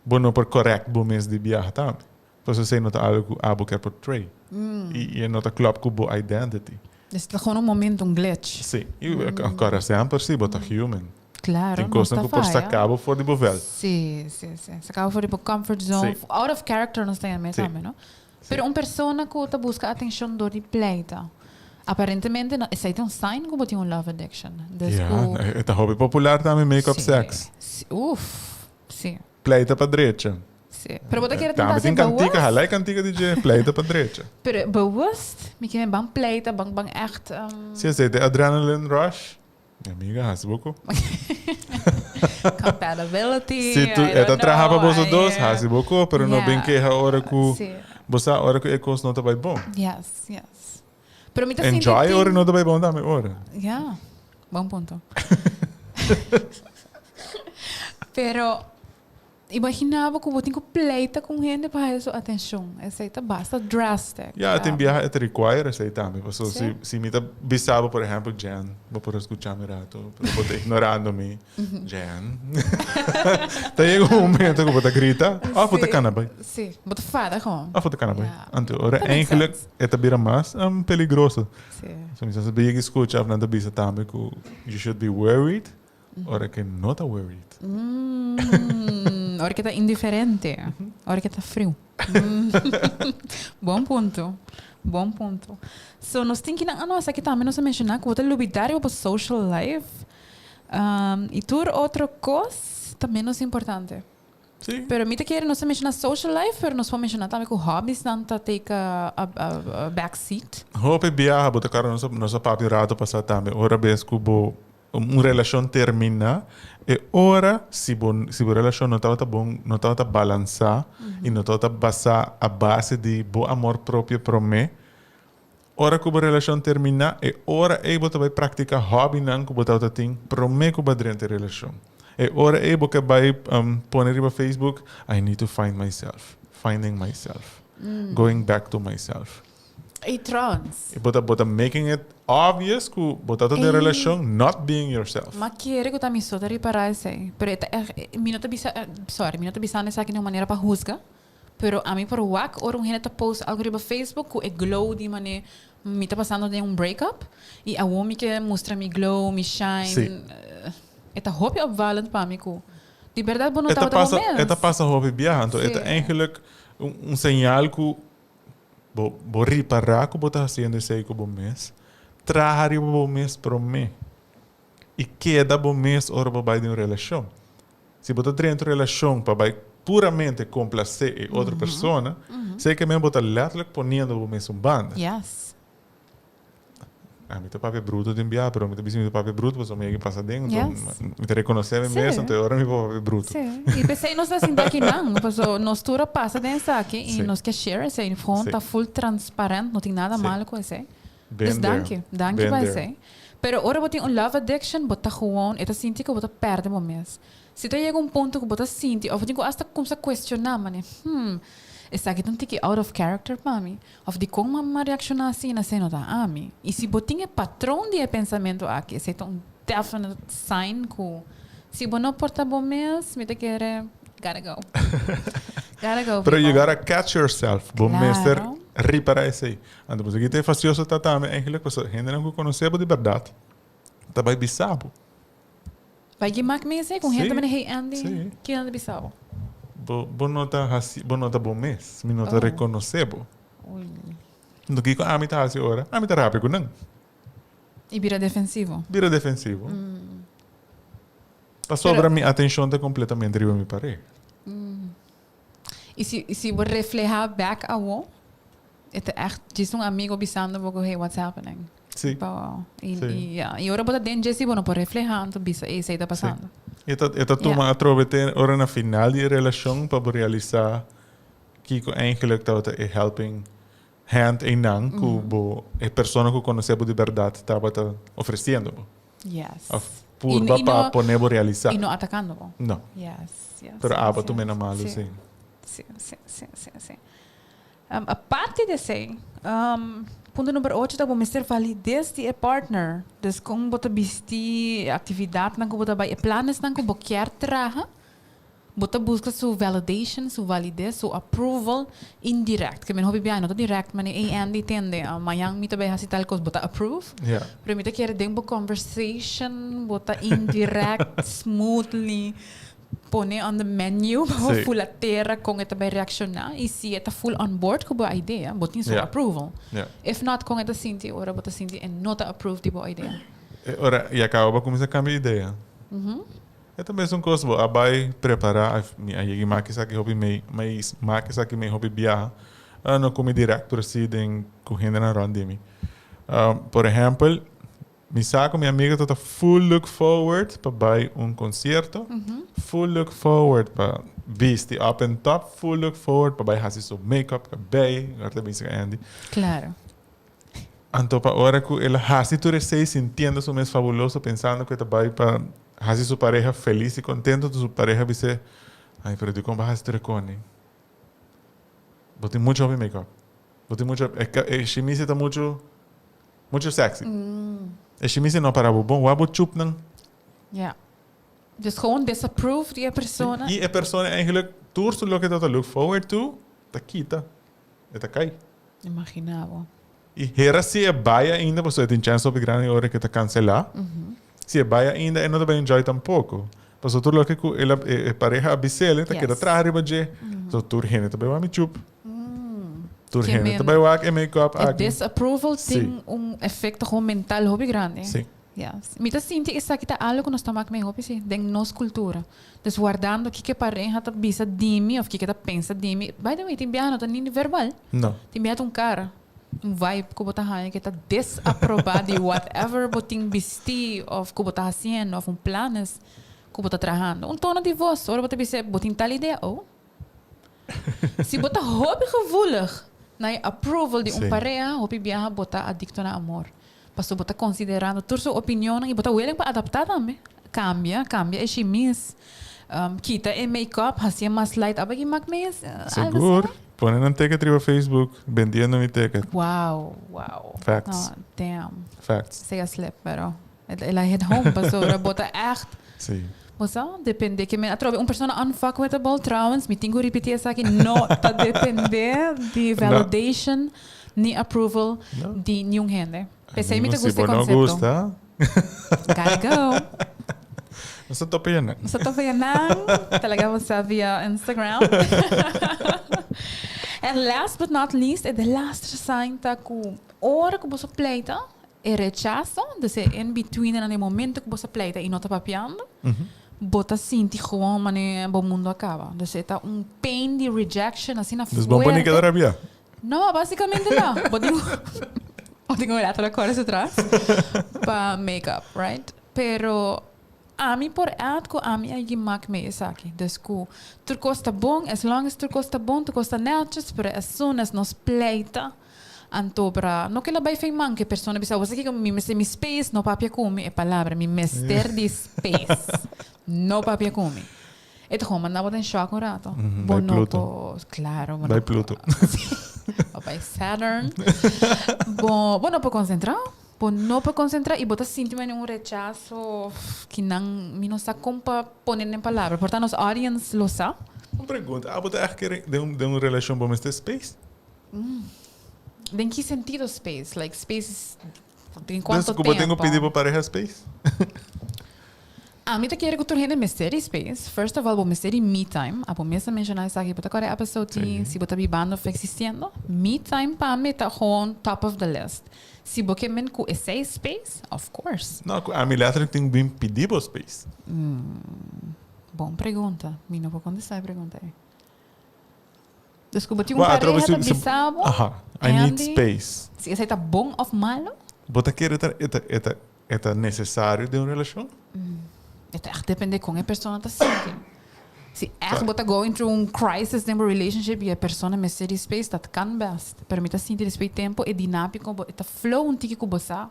bo no por correct bo mes di biaha tambe. Pasobra esei no ta algo ku abo kier portray. I e no ta klòp ku bo identity. Es ta gewoon un momento, un glitch. Sí. I kòrda semper sí, bo ta human. Claro, Tin nos kosnan ta ku por faya. saka bo for di bo vèlt. Sí, sí, sí. Saka bo for di bo comfort zone. Sí. Out of character nos ta yama e Sí. tambe, no? Sí. Pero un persona ku ta buska atencion dor di pleita, aparentemente no, esei ta un sign ku bo tin un love addiction. Dus Ja, ku e ta hopi popular tambe make up Sí, sex. sí, uf, sí. Pleita pa drecha. Sí. Pero bo ta kere Tambe tenta tin hacer kantika, bewust? hala e kantika di dje, pleita pa drecha. Pero bewust? Mi ke ban pleita, ban ban echt. Si esei ta e adrenaline rush, mi amiga hasi bo ku. Compatibility, Si tu I e don't ta traha pa know, boso I, dos, hasi bo ku, pero no bin keha ora ku bo sa ora ku e kos no ta bai bon. Yes, yes. Pero mi ta sinti Enjoy ora tin no ta bai bon tambe ora. Ja, bon punto. Pero Imagina bo ku bo tin ku pleita ku un hende pa haya su atenshon. Esei ta basta drastic. Ya, tin biaha e ta require esei tambe. Paso Sí. si, si mi ta bisa bo, por ehempel, Jen, bo por a skucha mi rato, pero bo ta ignorando mi. Jen. Ta yega un momento ku bo ta grita, òf bo ta Sí. kana bai. Sí, bo ta fada gewoon. Òf bo ta kana bai. Ja. Anto ora That makes eigenlijk sense. e ta bira mas peligroso. Sí. So mi sa sa skucha òf nan ta bisa tambe ku you should be worried. Ora ke no ta worried. Mm, ora ke ta indiferente. Ora ke ta friu. Mm. Bon punto. Bon punto. So, nos tin kinan, ah no, esaki tambe nos a menciona ku bo ta lubida riba bo social life. Um, i tur otro kos ta menos importante. Sí. Pero mi ta kere nos a menciona social life, pero nos por menciona tambe ku hobbiesnan ta take a, a, a, a back seat. Hopi biaha bo ta kòrda nos a nos a papia un rato pasá tambe ora bes ku bo un relashon terminá e ora si bo si bo relashon no tabata bon no tabata balansá i no tabata basá a base di bo amor propio promé Ora ku bo relashon terminá, e ora ei bo ta bai praktiká hòbinan ku bo tabata tin promé ku bo a drenta e relashon. E ora ei bo ke bai pone riba Facebook, I need to find myself, finding myself, going back to myself. I trouwens. I bo ta bo ta making it obvious ku bo tabata den relashon not being yourself. Ma kere ku ta mi so ta ripará esei, pero e ta ègt, mi no ta bisa, sorry, mi no ta bisando esaki den un manera pa husga, Pero ami por wak ora un hende ta post algo riba Facebook ku e glow di mane mi ta pasando den un break up i awor mi ke mustra mi glow, mi shine. Sí. E ta hopi opvallend pa mi ku di berdad bo no E ta tabata bo pasa, mes. e ta pasa hopi biaha. Anto e ta Sí. eigenlijk un, un señal ku bo, bo ripará ku bo ta hasiendo esei ku bo mes. Traha riba bo mes promé i keda bo mes ora bo bai den un relashon. Si bo ta drenta un relashon pa bai puramente komplasé e otro persona, sekermente bo ta lètterlijk poniendo bo mes un banda. Ami ta papia bruto den bia, pero mi ta bisa mi ta papia bruto pasobra mi a pasa den, enton mi ta rekonosé mi mes, anto e ora mi por papia bruto. Sí, i p'esei nos ta sinti akinan, pasobra nos tur a pasa den esaki i nos ke share esei, gewoon ta full transparent, no tin nada malo ku esei. Dus danki, danki pa esei. Pero ora bo tin un love addiction, bo ta gewoon, e ta sinti ku bo ta pèrdè bo mes. Si ta yega un punto ku bo ta sinti òf bo tin ku asta kumsa kuestioná manera, hmm, esaki ta un tiki out of character pa mi, òf dikon mama a reakshoná asina, esei no ta ami. I si bo tin e patron di e pensamentu aki, esei ta un definite sign ku si bo no por ta bo mes, mi ta kere, gotta go. Gotta go, Pero you people. gotta catch yourself. Bo mester ripará esei. Anto bo sa ki ta e fastioso ta tambe eigenlijk, pasobra hendenan ku konosé bo di bèrdat ta bai bisa bo. Bai ki mak mester ku hende mene hey Andy, ki nan ta bisa bo? Bo bo no ta hasi bo no ta bo mes, mi no ta rekonosé bo. Anto kiko ami ta hasi ora? Ami ta rabia ku nan. I bira defensivo. Bira defensivo. Pasobra mi atenshon ta kompletamente riba mi pareha. I si i si bo refleha bek awo, e ta ègt djis un amigo bisando bo ku hey what's happening. Sí. Pa i Sí. i ya i ora bo ta den dje si bo no por refleha anto bisa ey esey ta pasando. E ta e ta tuma atrobe te ora na final di e relashon pa bo realisa kiko eigenlijk tabata e helping hand eynan ku bo e persona ku konosé bo di bèrdat tabata ofresiendo bo. Yes. Of purba I, i pa no, pone bo realisa. I no atacando bo. No. Yes, yes. Pero yes, abo yes. tum'e na malu, sí. Sí, sí, sí, sí, sí. Aparte di esei, punto number ocho ta bo mester validez di e partner. Dus kon bo ta bisti, e actividadnan ku bo ta bai, e planesnan ku bo kier traha. Bo ta buska su validation, su validez, su approval indirect. Ke men hopi biaha no ta direct mane ey Andy tende mañan mi ta bay haci tal cos bo ta approve. Pero mi ta kere den bo conversation bo ta indirect smoothly pone on the menu pa bo fula tera con e ta bay reacciona y si e ta full on board cu bo idea bo tin su approval. If not con e ta sinti ora bo ta sinti e no ta approve di bo idea. E ora y a caba bo cuminsa cambia idea. E ta mesun kos bo a bai prepará mi a yega i maki esaki hopi mei mei maki esaki mei hopi biaha no ku mi direct pero si den ku hendenan rònt di mi. Por ehèmpel mi sa ku mi amiga ta ta full look forward pa bai un konsierto, full look forward pa bisti up and top, full look forward pa bai hasi su make up, kabei, ora ta bisa ku Andy. Claro. Anto pa ora ku el a hasi tur esei sintiendo su mes fabuloso, pensando ku e ta bai pa hasi su pareha felis i kontento, anto su pareha bis'é, Ai, pero dikon bo a hasi tur e koni? Bo tin muchu hopi make-up. Bo tin muchu hopi, e shimisi ta muchu, muchu sexy. E shimisi no a para bo bon, wak bo chupnan. Ja. Dus gewoon disapprove di e persona. I e persona eigenlijk tur su loke e ta look forward to ta kita. E ta kai. Imagina bo. I hera si e bai ainda, pasobra e tin chèns hopi grandi ora ku e ta kanselá. Si e bai ainda e no ta bai enjoy tampoko. Pasobra tur loke ku el a e pareha a bis'el ta keda traha riba dje. So tur hende ta bai wak mi chup. Tur hende ta bai wak e make-up aki. E disapproval tin un efekto gewoon mental hopi grandi. Si. Yes. Mi ta sinti esaki ta algo ku nos ta mak mei hopi si den nos kultura. Dus wardando kiko e pareha ta bisa di mi of kiko e ta pensa di mi. By the way, tin biaha no ta ni verbal. No. Tin biaha ta un kara, un vibe ku bo ta haña ku e ta desaproba di whatever bo tin bisti of ku bo ta hasiendo of un planes ku bo ta trahando. Un tono di vos ora bo ta bisa bo tin tal idea, oh. Si bo ta hopi gevoelig na e approval di un pareha, hopi biaha bo ta adicto na amor. Pasobra bo ta considerando tur su opinionnan y bo ta willing pa adapta tambe. Cambia, cambia e shimis, kita e make-up, hacié mas light. Aba ki mak mes algo asina? Sigur. Pone nan ticket riba Facebook, bendiendo mi ticket. Wow, wow. Facts. No, damn. Facts. Esei a slip, pero el a hit home pasobra bo ta echt. Sí. Bo sa, depende ke men atrobe un persona unfuckwithable, trouwens, mi tin ku ripiti esaki, no ta depende di validation ni approval di niun hende. P'esei mi ta gusta e Si bo no konsepto. gusta. Gotta go. Nos ta topa yanan. Nos ta topa yanan. Ta laga bo sa via Instagram. And last but not least, e de laatste sign ta ku ora ku boso pleita. E rechaso, dus e in between nan e momento ku bo sa pleita i no ta papiando, bo ta sinti gewoon mane bo mundo a kaba. Dus e ta un pain di rejection asina Dus bo por ni fuerte. keda rabia. No, basicamente no. Bo tin bo tin un rato kore su tras pa make up, right? Pero ami por add ku ami a yimak me esaki. Dus ku tur kos ta bon, as long as tur kos ta bon, tur kos ta netjes, pero as soon as nos pleita, anto bra no kila bai fen man ku e persona bisa, wos aki mi mester mi space, no papia ku mi, e palabra mi mester di space, no papia ku mi. E ta gewoon manda bo den shock un rato. Bo Bai no Pluto. por, claro, bo Bai no por. Pluto. O bai Saturn. Bo, bo no por concentra. Bo no por concentra y bo ta sinti manera un rechazo ki nan, mi no sa con pa pone den palabra. Por ta nos audience lo sa. Un pregunta, abo ta echt kere den un, den un relacion bo mester space? Den ki sentido space? Like space is, den cuanto Dus ku bo tin ku tempo? pidi bo pareha space? Ami ta kere ku tur hende mester di space. First of all, bo mester di me time. Abo mes a menshoná esaki, bo ta kòrda e episode di si bo ta bibando of existiendo? Me time pa mi ta gewoon top of the list. Si bo ke men ku esei space, of course. No, ku ami letterlijk tin bin pidi bo space. Bon pregunta. Mi no por kontestá e pregunta ei. Dus ku bo tin un Well, atrobe pareha ta si, si, bisa bo, aha, I need Andy, space. si esei ta bon of malo? Bo ta kere ta, e ta, e ta, E ta necesario den un relacion? E ta echt depende con e persona ta sinti. Si echt bo ta going through un crisis den bo relationship y e persona mester di space, dat kan best. Pero mi ta sinti despues di tempo e dinamico bo e ta flow un tiki cu bo sa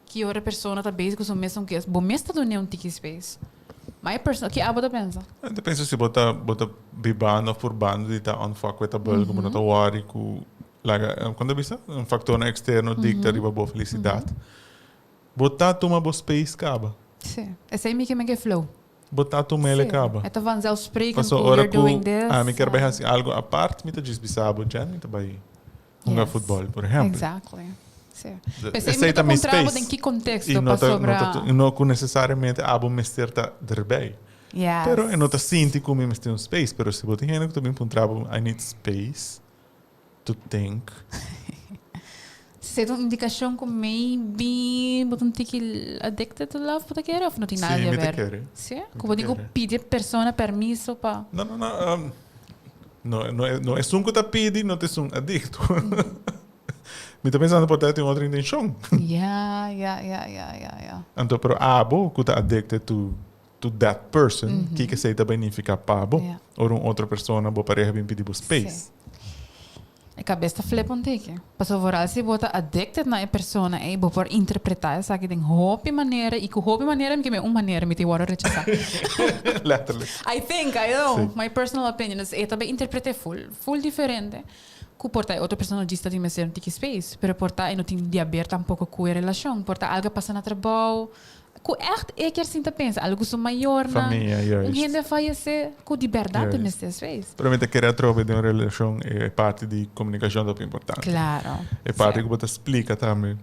ki ora e persona ta bezig cu su mesun kes. Bo mes ta dun'e un tiki space. Ma e persona, ki abo ta pensa? Mi ta pensa si bo ta bo ta bibando of purbando di ta unfuckwithable, cu bo no ta worry cu laga, con ta bisa? Un factornan externo dicta riba bo felicidad. Bo ta tuma bo space kaba. Sí. Esei mi ke men ke flow. Bo ta tuma ele kaba. E ta vanzelfsprekend Paso ku ora you're ku doing this. ami kier bai hasi algo apart mi ta djis bisa bo Jen mi ta bai hunga futbol por ehempel. Exactly. Sí. Pesei Esei mi ta ta mi puntra bo space. den ki I contexto no ta pasobra. no ta no ku necesariamente abo mester ta derbij. Yes. Pero e no ta sinti ku mi mester un space pero si bo tin hende ku ta bin puntra bo I need space. To think. Si ta un indikashon ku maybe bo ta un tiki addicted to love, bo ta kere of no tin nada Sí, di mi ta haber? kere. Sí? Mi Ku bo ta tin ku kere. pidi e persona permiso pa. No, no, no. No, no, no esun ku ta pidi no ta esun adicto. Mi ta pensando por ta tin otro intenshon. Ya, ya, ya, ya, ya, ya. Anto pero abo ku ta addicted to to that person, kiko esei ta benifica pa bo? Ja. Ora un otro persona, bo pareha bin pidi bo space. Sí. E kabes ta flip un tiki. Pasobra vooral si bo ta addicted na e persona ei, bo por interpreta esaki den hopi manera i ku hopi manera mi ke mi un manera mi tin wòrdu rechasá. Letterlijk. I think, I don't know, Sí. my personal opinion. Dus e ta bay interprete full, full diferente ku por ta e otro persona djis ta tin mester un tiki space, pero por ta e no tin di haber tampoco ku e relashon. Por ta algo a pasa na trabou, Ku ègt e kier sinta pensa algu ku su mayornan, Famia, un juist. hende a fayesé ku di bèrdat e Juist. mester space. Pero mi ta kere atrobe den un relashon e parti di komunikashon ta hopi importante. Klaro, E parti sí. ku bo ta splika tambe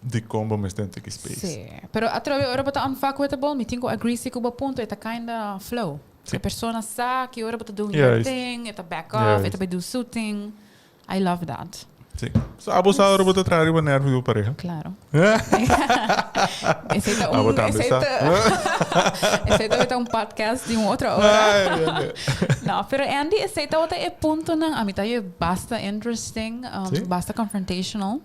dikon bo mester tiki space. Sí. Pero atrobe ora bo ta unfuckwithable, mi tin ku agree sí ku bo punto, e ta kinda flow. Sí. E persona sa ki ora bo ta doing your Juist. thing, e ta back off, e Juist. ta bai do su thing. I love that. Sí. So, abo sa ora bo ta traha riba nervio di bo pareha? Claro. Esei ta Abo un, tambe esei sa. ta, esei ta ta un podcast di un otro ora. Ay, Dios mío. No, pero Andy, esei tabata e puntonan. A mi ta haña basta interesting, Sí. basta confrontational.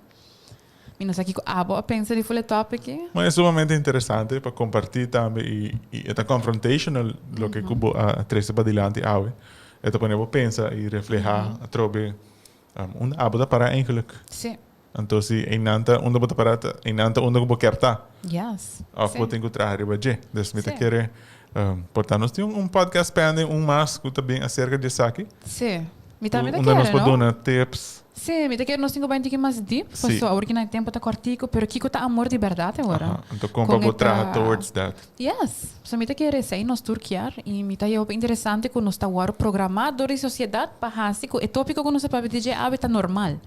Mi no sa kiko abo a pensa di ful e topic ei. Ma e sumamente interesante pa comparti tambe y, y e ta confrontational loke cu bo a trece padilanti awe. E ta pone bo pensa y refleha atrobe um, unda abo ta para eigenlijk. Sí. Anto si einan ta unda bo ta para, ta einan ta unda cu bo kier ta. Yes. Of bo Sí. tin cu traha riba dje. Dus mi ta Sí. kere, um, por ta nos tin un, un podcast pending, un mas cu ta bin acerca di esaki. Sí. Mi tambe ta Unda nos kere, por no? duna tips. Sí, mi ta kere nos tin ku bai un tiki mas deep, Sí. paso awor ki na e tempo ta kòrtiku, pero kiko ta amor di bèrdat awor? Aha, anto kon pa Kon bo e ta traha towards that? Yes, so mi ta kere esei nos tur kier i mi ta haña hopi interesante ku nos ta wòrdu programá dor di sosiedat pa hasi ku e tópiko ku nos a papia di dje awe ta normal.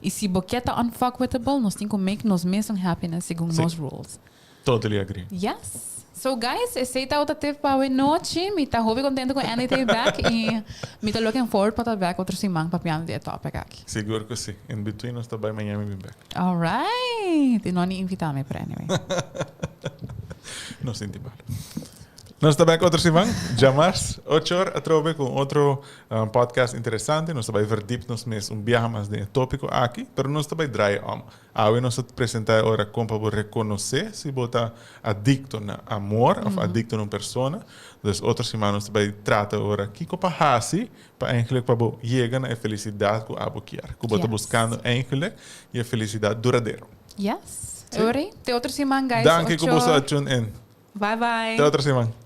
I si bo ke ta unfuckwithable, nos tin ku make nos mesun happiness segun Sí. nos rules. Totally agree. Yes. So guys, esey ta otro tip pa awe nochi. Mi ta hopi contento cu Andy ta back y mi ta looking forward pa ta back otro siman papiando di e topic aki. Sigur cu si. In between nos ta bay Miami bin back. Alright. Y no ni invita mi, pero anyway. No sinti mal. Nos ta back otro siman, djamars, ocho or, atrobe cu otro podcast interesante. Nos ta bay verdiep nos mes un biaha mas den e topico aki, pero nos ta bay draai om. Awe nos ta presenta e ora con pa bo reconoce si bo ta adicto na amor of adicto na un persona. Dus otro siman nos ta bay trata ora kico pa haci pa eigenlijk pa bo yega na e felicidad cu abo kier, cu bo ta buscando eigenlijk y e felicidad duradero. Yes. Ori, te otro siman guys. Danki cu boso a tune in. Bye bye. Te otro siman.